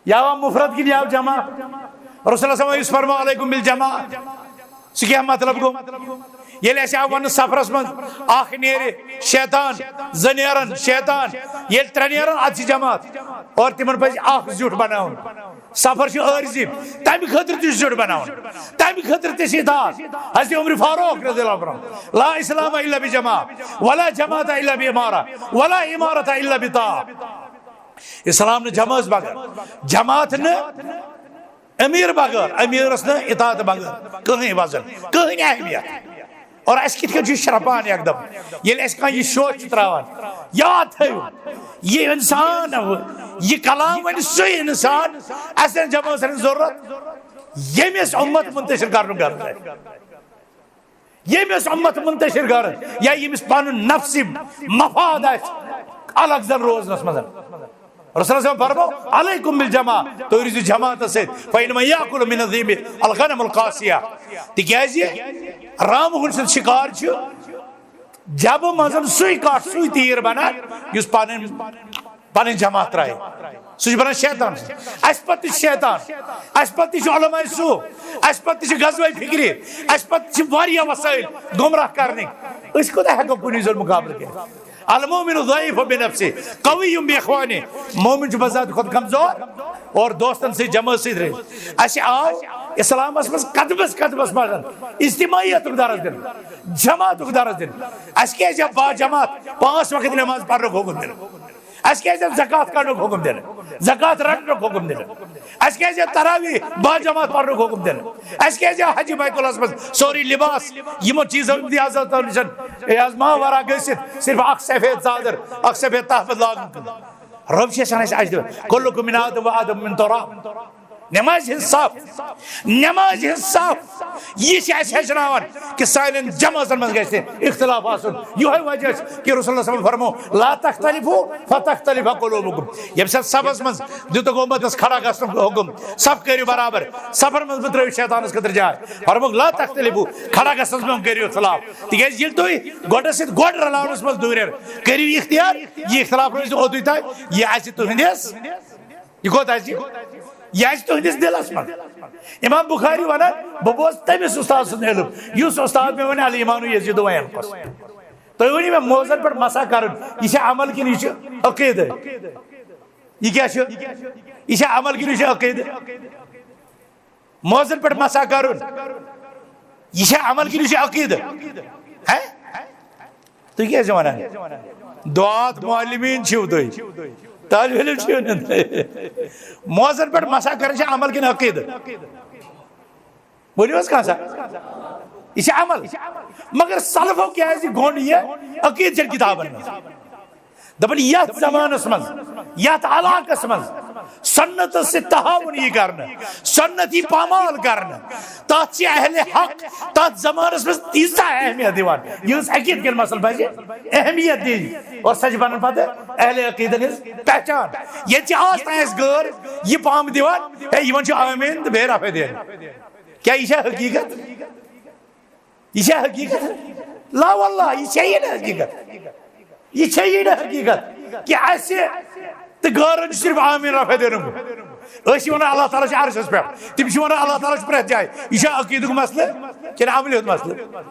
یہِ آو مفرد کِنہٕ یہِ آو جمع؟ رسول اللہ صلی اللہ علیہ وسلم یُس فرموو، "علیکم بالجماعہ"، سُہ کیٛاہ مطلب گوٚو؟ ییٚلہِ اَسہِ آو وَننہٕ سفرس منٛز اکھ نیرِ شیطان، زٕ نیرن شیطان، ییٚلہِ ترٛےٚ نیرن، اَدٕ چھِ جماعت۔ اور تِمن پَزِ اکھ زیُٹھ بناوُن۔ سفر چھُ عٲرضی، تَمہِ خٲطرٕ تہِ چھُ زیُٹھ بناوُن، تَمہِ خٲطرٕ تہِ چھِ اطاعت۔ حضرت عمر فاروق رضی اللہ عنہ، "لا اسلام الا بجماعہ، ولا جماعت الا بامارہ، ولا امارت الا بطاعہ۔" اسلام نہٕ جمٲژ بغٲر، جماعت نہٕ امیر بغٲر، امیرس نہٕ اطاعت بغٲر کٕہٕنۍ وزن، کٕہٕنۍ اہمیت۔ اور اسہِ کِتھ کٔنۍ چھُ شرپان یکدم، ییٚلہِ اسہِ کانٛہہ یہِ شوش چھُ تراوان؟ یاد تھٲیِو، یہِ انسان، یہِ کلام ونہِ سُے انسان، اسہِ چھنہٕ جمٲژ ہٕنٛز ضروٗرت، ییٚمِس اُمت منتشر کرنُک غرض آسہِ۔ ییٚمِس اُمت منتشر کرن یا ییٚمِس پنُن نفسی مفاد آسہِ الگ زن روزنس منٛز۔ رسول اللہ صلی اللہ علیہ وسلم فرمو، "علیکم بالجماعہ"، تُہۍ روٗزِو جماعتس سۭتۍ۔ "فإنما يأكل من الذئب الغنم القاصية"، تِکیازِ رامہٕ ہُنٛد سُنٛد شکار چھُ جبہٕ منٛز سُے کٹھ، سُے تیٖر بنان یُس پنٕنۍ پنٕنۍ جماعت ترٛایہِ، سُہ چھُ بنان شیطان۔ اسہِ پتہٕ تہِ چھُ شیطان، اسہِ پتہٕ تہِ چھُ علماء سوء، اسہِ پتہٕ تہِ چھِ غزوہ فکری، اسہِ پتہٕ تہِ چھِ واریاہ وسائل گمراہ کرنٕکۍ۔ أسۍ کوٗتاہ ہٮ۪کو کُنی زوٚن مقابلہٕ کٔرِتھ؟ المؤمن ضعیف بنفسه قوی باخوانه۔ مومن چھُ بذات خود کمزور اور دوستن سۭتۍ، جمٲژ سۭتۍ رٔلِتھ۔ اسہِ آو اسلامس منٛز قدمس قدمس منٛز اجتماعیتُک درس دِنہٕ، جماعتُک درس دِنہٕ۔ اسہِ کیازِ آو با جماعت پانٛژھ وقت نماز پرنُک حکم دِنہٕ؟ اسہِ کیازِ آو زکوٰۃ کڑنُک حکم دِنہٕ؟ زکوٰۃ رٹنُک حکم دِنہٕ؟ اسہِ کیازِ آو تراویح با جماعت پرنُک حکم دِنہٕ؟ اسہِ کیازِ آو حجہِ بیت اللہس منٛز سورُے لباس یِمو چیٖزو امتیازاتو نِش، یہِ حظ ما ورا گٔژھِتھ صرف اکھ سفید ژادر، اکھ سفید تحفظ لاگُن؟ رب چھُ یژھان اسہِ، اسہِ دِوان، "کلکم من آدم و آدم من تراب"۔ نمازِ ہٕنٛز صف، نمازِ ہٕنٛز صف، یہِ چھِ اَسہِ ہیٚچھناوان کہِ سانٮ۪ن جمٲژن منٛز گژھِ اختلاف آسُن۔ یِہوٚے وجہ چھُ کہِ رسول اللہ صلی اللہ علیہ وسلم فرمو، "لا تختلفوا فتختلف قلوبکم۔" ییٚمہِ ساتہٕ صفس منٛز دیُتُکھ اُمتس کھڑا گژھنُک حُکم، صف کٔرِو برابر، صفن منٛز مہٕ ترٲیِو شیطانس خٲطرٕ جاے۔ فرمووُکھ، "لا تختلفوا"، کھڑا گژھنس منٛز مہٕ کٔرِو اختلاف، تِکیازِ ییٚلہِ تُہۍ گۄڈس سۭتۍ گۄڈ رلاونس منٛز دوٗرٮ۪ر کٔرِو اختیار، یہِ اختلاف روزِ اوتُے تام، یہِ آسہِ تُہنٛدِس، یہِ کوٚت آسہِ؟ یہِ آسہِ تُہنٛدِس دِلس منٛز۔ امام بخاری ونان، بہٕ بوزٕ تٔمِس استاد سُنٛد علم، یُس استاد مےٚ ونہِ، "الايمان يزيد وينقص۔" تُہۍ ؤنِو مےٚ، موزن پٮ۪ٹھ مسح کرُن، یہِ چھا عمل کِنہٕ یہِ چھُ عقیدٕ؟ یہِ کیٛاہ چھُ؟ یہِ چھا عمل کِنہٕ یہِ چھُ عقیدٕ؟ موزن پٮ۪ٹھ مسح کرُن، یہِ چھا عمل کِنہٕ یہِ چھُ عقیدٕ؟ ہے؟ تُہۍ کیٛازِ چھِو ونان؟ دعات معلمین چھِو تُہۍ، طالب علم چھِو نہٕ تُہۍ۔ موزن پٮ۪ٹھ مسح کرٕنۍ چھا عمل کِنہٕ عقیدٕ؟ ؤنِو حظ کانٛہہ سا۔ یہِ چھِ عمل۔ مگر سلفو کیٛازِ گوٚنٛڈ یہِ عقیدٕ چٮ۪ن کِتابن منٛز؟ دَپان یَتھ زمانس منٛز، یَتھ علاقس منٛز سنتس سۭتۍ تعاون یی کرنہٕ، سنت یی پامال کرنہٕ، تَتھ چھِ اہل حق تَتھ زمانس منٛز تیٖژاہ اہمیت دِوان، یِہٕنٛز عقیدٕ کٮ۪ن مسلن پزِ اہمیت دِنۍ۔ اور سۄ چھِ بنان پتہٕ اہل عقیدن ہٕنٛز پہچان۔ ییٚتہِ چھِ آز تام اَسہِ غٲر یہِ پامہٕ دِوان، ہے، یِمن چھُ آمین تہٕ بیٚیہِ رفع دِنۍ۔ کیٛاہ یہِ چھا حقیٖقت؟ یہِ چھا حقیٖقت؟ لا واللہ، یہِ چھےٚ یی نہٕ حقیٖقت۔ یہِ چھےٚ یی نہٕ حقیٖقت کہِ اَسہِ تہٕ غٲرن چھُ صرف آمین رفع دینُک۔ أسۍ چھِ وَنان اللہ تعالیٰ چھُ عرشس پٮ۪ٹھ، تِم چھِ وَنان اللہ تعالیٰ چھُ پرٛٮ۪تھ جایہِ۔ یہِ چھا عقیٖدُک مسلہٕ کِنہٕ عملہِ ہُنٛد مسلہٕ؟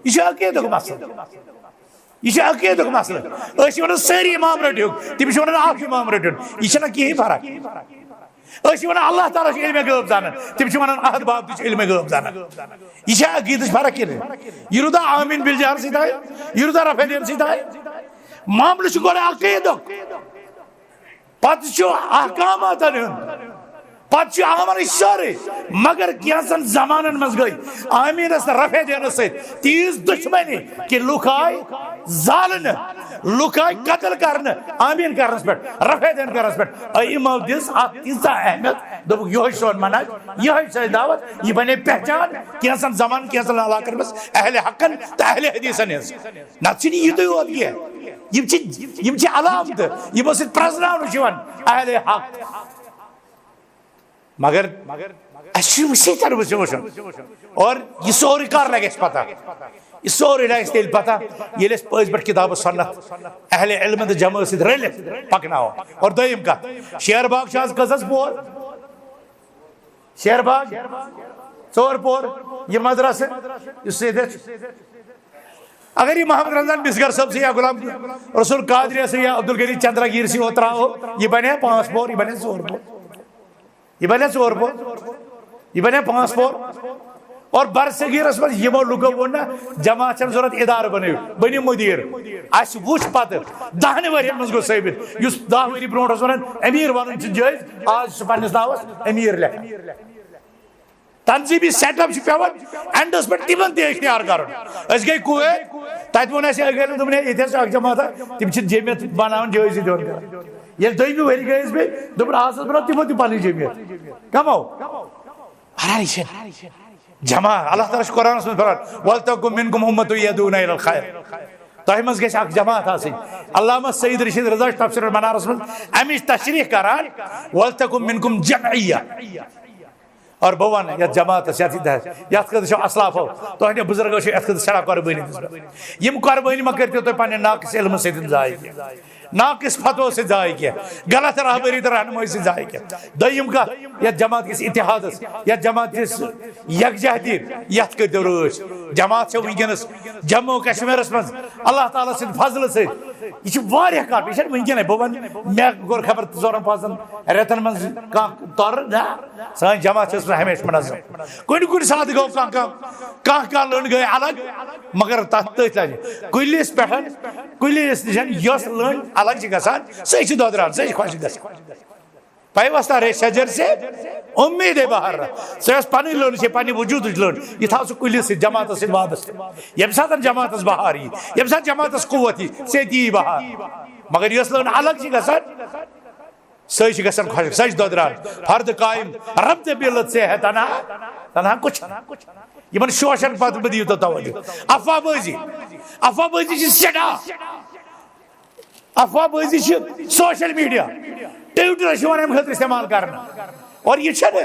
یہِ چھُ عقیٖدُک مسلہٕ۔ یہِ چھُ عقیٖدُک مسلہٕ۔ أسۍ چھِ وَنان سٲری امام رٔٹِو، تِم چھِ وَنان اکھ امام رٔٹِو۔ یہِ چھَنہٕ کِہیٖنۍ فرق۔ أسۍ چھِ وَنان اللہ تعالیٰ چھُ علمِ غٲب زانان، تِم چھِ وَنان احد باب تہِ چھُ علمِ غٲب زانان۔ یہِ چھا عقیٖدٕچ فرق کِنہٕ؟ یہِ روٗدا آمین بالجہر سۭتۍ آے؟ یہِ روٗدا رفع دین سۭتۍ آے؟ معاملہٕ چھُ گۄڈٕ عقیٖدُک، پتہٕ چھُ احکاماتن ہُنٛد، پتہٕ چھُ عملٕچ سٲرٕے۔ مگر کینٛژن زمانن منٛز گٔے آمیٖنس تہٕ رفع دینس سۭتۍ تیٖژ دُشمنی کہِ لُکھ آے زالنہٕ، لُکھ آے قتل کرنہٕ آمیٖن کرنس پٮ۪ٹھ، رفع دین کرنس پٮ۪ٹھ۔ أمۍ یِمو دِژ اتھ تیٖژاہ اہمیت، دوٚپُکھ، "یِہوٚے چھُ سون منہج، یِہوٚے چھِ اَسہِ دعوت۔" یہِ بنے پہچان کینٛژن زمانن، کینٛژن علاقن منٛز اہل حقن تہٕ اہل حدیثن ہٕنٛز۔ نتہٕ چھِنہٕ یِتُے یوت کینٛہہ، یِم چھِ، یِم چھِ علامتہٕ، یِمو سۭتۍ پرٛزناونہٕ چھُ یِوان اہل حق۔ مگر اَسہِ چھُ یِم سیٖتھن وٕچھُن وٕچھُن۔ اور یہِ سورُے کر لگہِ اَسہِ پتہ؟ یہِ سورُے لگہِ اَسہِ تیٚلہِ پتہ، ییٚلہِ أسۍ پٔزۍ پٲٹھۍ کِتاب و سنت اہل علم تہٕ جمٲعت سۭتۍ رٔلِتھ پکناوو۔ اور دوٚیِم کتھ، شیر باغ چھُ آز کٔژَس پور؟ شیر باغ، ژور پور، یہِ مدرسہٕ یُس ییٚتہِ چھُ۔ اگر یہِ محمد رمضان بسگر صٲب سٕے یا غلام رسول قادری سٕے یا عبدالغنی چندراگیر سٕے یوت ترٛاوو، یہِ بنہِ پانٛژھ پور، یہِ بنہِ ژور پور۔ یہِ بنہِ ژور پور، یہِ بنہِ پانٛژھ پور۔ اور برصغیرس منٛز یِمو لُکو ووٚن نہ، جماعت چھنہٕ ضروٗرت، ادارٕ بنٲیِو، بٔنِو مدیٖر۔ اَسہِ وُچھ پتہٕ دہنٕے ؤرین منٛز گوٚو ثٲبت، یُس دہ ؤری برونٛٹھ اوس ونان امیر ونُن چھُ جٲیز، آز چھُ پننِس ناوس امیر لیکھان۔ تنظیٖمی سیٹ اپ چھُ پٮ۪وان اینڈس پٮ۪ٹھ تِمن تہِ اختیار کرُن۔ أسۍ گٔے کویت، تتہِ ووٚن اَسہِ، أکۍ گٔے نہٕ، دوٚپُن، "ہے، ییٚتہِ حظ چھِ اکھ جماعت، تِم چھِ جمعیت بناوان جٲیزی دِوان کران۔" ییٚلہِ دوٚیمہِ ؤری گٔے أسۍ بیٚیہِ، دوٚپُن، "آز حظ بنٲو تِمو تہِ پنٕنۍ جمعیت۔" کمو؟ ہراری چھِ جماعت۔ اللہ تعالیٰ چھُ قرآنس منٛز فرمان، "ولتکن منکم امۃ یدعون الی الخیر۔" تۄہہِ منٛز گژھِ اکھ جماعت آسٕنۍ۔ علامہ سعید رشید رضا چھُ تفسیر المنارس منٛز امِچ تشریح کران، "ولتکن منکم جمعیہ۔" اور بہٕ وَنہٕ یَتھ جماعتَس، یَتھ، یَتھ، یَتھ خٲطرٕ چھُ اسلافو، تۄہہِ بُزرگو چھِ یَتھ خٲطرٕ سٮ۪ٹھاہ قۄربٲنی دِژمٕژ۔ یِم قۄربٲنی مہ کٔرۍتو تُہۍ پنٛنہِ ناقص علمہٕ سۭتۍ ضایع کینٛہہ، ناقص فتویٰ سۭتۍ ضایع کینٛہہ، غلط رہبری تہٕ رہنمٲیی سۭتۍ ضایع کینٛہہ۔ دوٚیِم کَتھ، یَتھ جماعت کِس اتحادَس، یَتھ جماعت کِس یکجہتی، یَتھ کٔرۍتو رٲچھ۔ جماعت چھےٚ وٕنکیٚنَس جموں کشمیٖرَس منٛز اللہ تعالیٰ سٕنٛدِ فضلہٕ سۭتۍ، یہِ چھِ واریاہ کَتھ، یہِ چھَنہٕ وٕنکیٚنَے۔ بہٕ وَنہٕ، مےٚ کوٚر خبر ژورَن پانٛژَن رٮ۪تَن منٛز کانٛہہ تۄرٕ، نہ، سٲنۍ جماعت چھِ ٲسمٕژ ہمیشہِ منظم۔ کُنہِ کُنہِ ساتہٕ گوٚو کانٛہہ کانٛہہ، کانٛہہ کانٛہہ لٔنٛڈ گٔے الگ، مگر تَتھ تٔتھۍ لَنجہِ۔ کُلِس پٮ۪ٹھ، کُلِس نِش یۄس لٔنٛڈ الگ چھِ گژھان، سۄے چھِ دۄدران، سۄے چھِ خۄشٕک گژھان۔ پیوستہ رہے شجر سے امید بہار۔ سۄ یۄس پنٕنۍ لٔنٛڈ چھِ، پننہِ وجوٗدٕچ لٔنٛڈ، یہِ تھاو سُہ کُلِس سۭتۍ، جماعتس سۭتۍ وابستہٕ۔ ییٚمہِ ساتہٕ جماعتس بہار یی، ییٚمہِ ساتہٕ جماعتس قوت یی، ژےٚ تہِ یی بہار۔ مگر یۄس لٔنٛڈ الگ چھِ گژھان، سۄے چھِ گژھان خۄش، سۄ چھِ دۄدران۔ فرد قائم، رب تہٕ بیلت سے ہے تنہا، تنہا کچھ نہ۔ یِمن شوشن پتہٕ مہٕ دِیِو تُہۍ توجہ۔ افواہ بٲزی، افواہ بٲزی چھِ سٮ۪ٹھاہ۔ افواہ بٲزی چھِ سوشل میڈیا، ٹویٹر چھِ یِوان اَمہِ خٲطرٕ استعمال کرنہٕ۔ اور یہِ چھَنہٕ،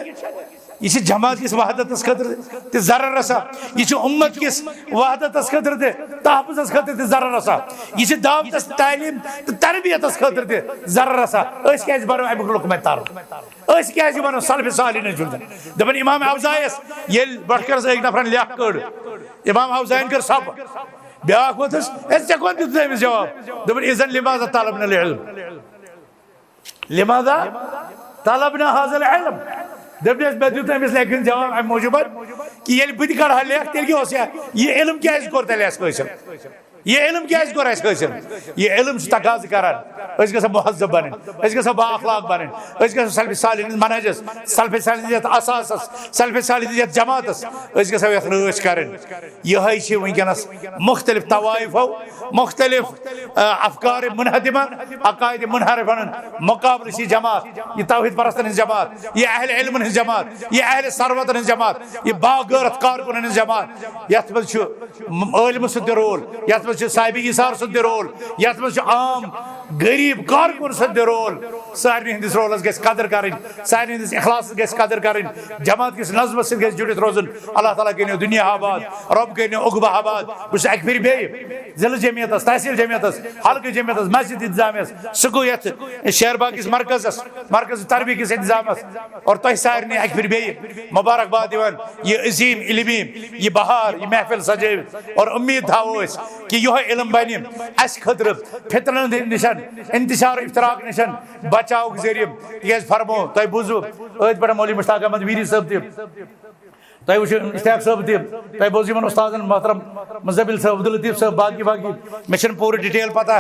یہِ چھِ جماعت کِس وحدتس خٲطرٕ تہِ ضرر رسان، یہِ چھِ امت کِس وحدتس خٲطرٕ تہِ، تحفظس خٲطرٕ تہِ ضرر رسان، یہِ چھِ دعوتس، تعلیٖم تہٕ تربیتس خٲطرٕ تہِ ضرر رسان۔ أسۍ کیازِ بنو اَمیُک لُکمن تَرُن؟ أسۍ کیازِ وَنو سلف صالحین ہُنٛد چھُنہٕ؟ دَپان امام اوزاعیس ییٚلہِ بۄٹہٕ کٔرٕس أکۍ نفرن لیکھ کٔڑ، امام اوزاعین کٔر سۄ۔ بیٛاکھ ووٚتھُس، "ہے، ژےٚ کون دیُت أمِس جواب؟" دوٚپُن، "اذن لماذا طلبنا العلم؟ لماذا طلبنا هذا العلم؟" دوٚپنَس، "مےٚ دیُت أمِس لیکھِ ہُنٛد جواب اَمہِ موٗجوٗب کہِ ییٚلہِ بہٕ تہِ کَڑٕ ہا لیکھ، تیٚلہِ کیٛاہ اوس یہِ؟ یہِ علم کیٛازِ کوٚر تیٚلہِ اَسہِ حٲصِل؟ یہِ علم کیٛازِ کوٚر اَسہِ حٲصِل؟ یہِ علم چھُ تقاضہٕ کران أسۍ گژھو مہذب بَنٕنۍ، أسۍ گژھو با اخلاق بَنٕنۍ، أسۍ گژھو سلف صالحین ہٕنٛدِس منہجس، سلف صالحین ہٕنٛدِس یَتھ اثاثس، سلف صالحین ہٕنٛدِس یَتھ جماعتس، أسۍ گژھو یَتھ رٲچھ کرٕنۍ۔" یِہوٚے چھِ وٕنکیٚنَس مُختٔلِف طوائفو، مُختٔلِف، آ، افکار منہدمہ، عقائد منحرفن ہُنٛد مُقابلہٕ چھِ یہِ جماعت، یہِ توحید پرستن ہٕنٛز جماعت، یہِ اہل علمن ہٕنٛز جماعت، یہِ اہل ثروتن ہٕنٛز جماعت، یہِ باغٲرتھ کارکنن ہٕنٛز جماعت، یَتھ منٛز چھُ م-، عٲلمہٕ سُنٛد تہِ رول، یَتھ منٛز چھُ صاحب ایثار سُنٛد تہِ رول، یَتھ منٛز چھُ عام غریب کارکن سُنٛد تہِ رول۔ سارنٕے ہٕنٛدِس رولس گژھِ قدر کرٕنۍ، سارنٕے ہٕنٛدِس اخلاصس گژھِ قدر کرٕنۍ، جماعت کِس نظمس سۭتۍ گژھِ جُڑِتھ روزُن۔ اللہ تعالیٰ کٔرِنو دُنیا آباد، رۄب کٔرِنو عقبہ آباد۔ بہٕ چھُس اکہِ پھِرِ بیٚیہِ ضلعہٕ جمعیتس، تحصیل جمعیتس، حلقہٕ جمعیتس، مسجد انتظامیہس، سکوٗل یتھ شہر باغ کِس مرکزس، مرکز تربیت کِس انتظامس اور تۄہہِ سارنٕے اکہِ پھِرِ بیٚیہِ مبارکباد دِوان۔ یہِ عظیم علمی، یہِ بہار، یہِ محفل سجٲوِتھ اور امید تھاوو أسۍ کہِ یِہوٚے علم بنہِ اسہِ خٲطرٕ فتنن ہٕنٛدِ نِشن، انتشار افتراق نِشن بچاوُک ذٔریعہٕ۔ تِکیازِ فرمو، تۄہہِ بوٗزوٕ أتھۍ پٮ۪ٹھ مولوی مشتاق احمد ویری صٲب تہِ، تۄہہِ وٕچھِو اشتیاق صٲب تہِ، تۄہہِ بوٗزِو یِمن استادن محترم مزمل صٲب، عبداللطیف صٲب، باقی باقی، مےٚ چھَنہٕ پوٗرٕ ڈیٹیل پتہ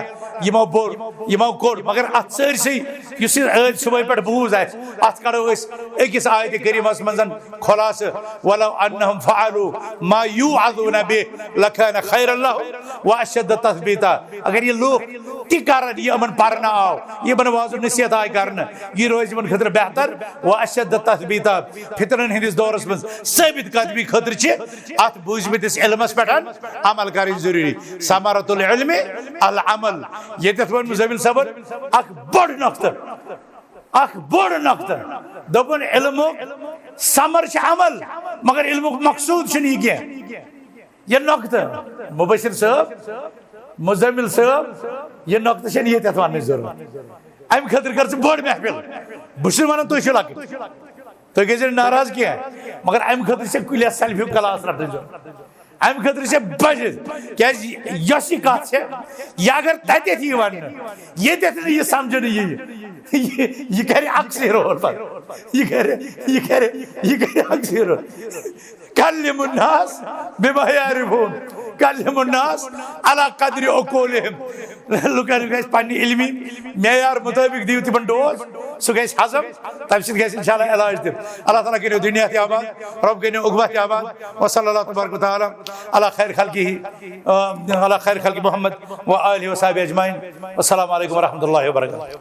یِمو بوٚر، یِمو کوٚر، مگر اتھ سٲرسٕے یُس یہِ عٲدۍ صُبحٲے پٮ۪ٹھ بوٗز اَسہِ، اتھ کڑو أسۍ أکِس آیتِ کریٖمس منٛز خلاصہٕ، "ولو انہم فعلوا ما یوعظون بہ لکان خیرا لہم واشد تثبیتا۔" اگر یہِ لوٗکھ تہِ کرن، یہِ یِمن پرنہٕ آو، یہِ یِمن واض و نصیحت آیہِ کرنہٕ، یہِ روزِ یِمن خٲطرٕ بہتر۔ واشد تثبیتا، فتنن ہٕنٛدِس دورس منٛز ثٲبت قدمی خٲطرٕ چھِ اتھ بوٗزمٕتِس علمس پٮ۪ٹھ عمل کرٕنۍ ضروٗری۔ ثمرۃ العلم العمل۔ ییٚتٮ۪تھ ووٚن مزمل صٲبن اکھ بوٚڑ نۄقطہٕ، اکھ بوٚڑ نۄقطہٕ۔ دوٚپُن، علمُک ثمر چھُ عمل، مگر علمُک مقصوٗد چھُنہٕ یہِ کینٛہہ۔ یہِ نۄقطہٕ، مبشر صٲب، مزمل صٲب، یہِ نۄقطہٕ چھَنہٕ ییٚتٮ۪تھ وَننٕچ ضروٗرت۔ اَمہِ خٲطرٕ کٔر ژٕ بٔڑ محفل۔ بہٕ چھُس نہٕ وَنان تُہۍ چھِو لۄکٕٹۍ، تُہۍ گٔژھِو نہٕ ناراض کینٛہہ، مگر اَمہِ خٲطرٕ چھِ کُلٮ۪س سلفی کلاس رَٹٕنۍ ضروٗرت۔ اَمہِ خٲطرٕ چھِ بجہِ، کیٛازِ یۄس یہِ کَتھ چھےٚ، یہِ اگر تَتٮ۪تھ یی وَننہٕ، ییٚتٮ۪تھ نہٕ یہِ سَمجھنہٕ یِیہِ، یہِ، یہِ کَرِ عکسٕے رول پَتہٕ۔ یہِ کَرِ، یہِ کَرِ، یہِ کَرِ عکسٕے رول۔ کلموا الناس بما یعرفون، کلموا الناس علی قدر عقولہم۔ لُکن گژھِ پننہِ علمی معیار مطٲبق دِیِو تِمن ڈوز، سُہ گژھِ ہضم، تمہِ سۭتۍ گژھِ انشاءاللہ علاج تہِ۔ اللہ تعالیٰ کٔرِو دُنیا تہِ آباد، رب کٔرِو عقبہ تہِ آباد۔ وصلی اللہ تبارک و تعالیٰ علی خیر خلقہ، آ، علی خیر خلق محمد و آلہ و صحبہ اجمعین۔ السلام علیکم ورحمۃ اللہ وبرکاتہ۔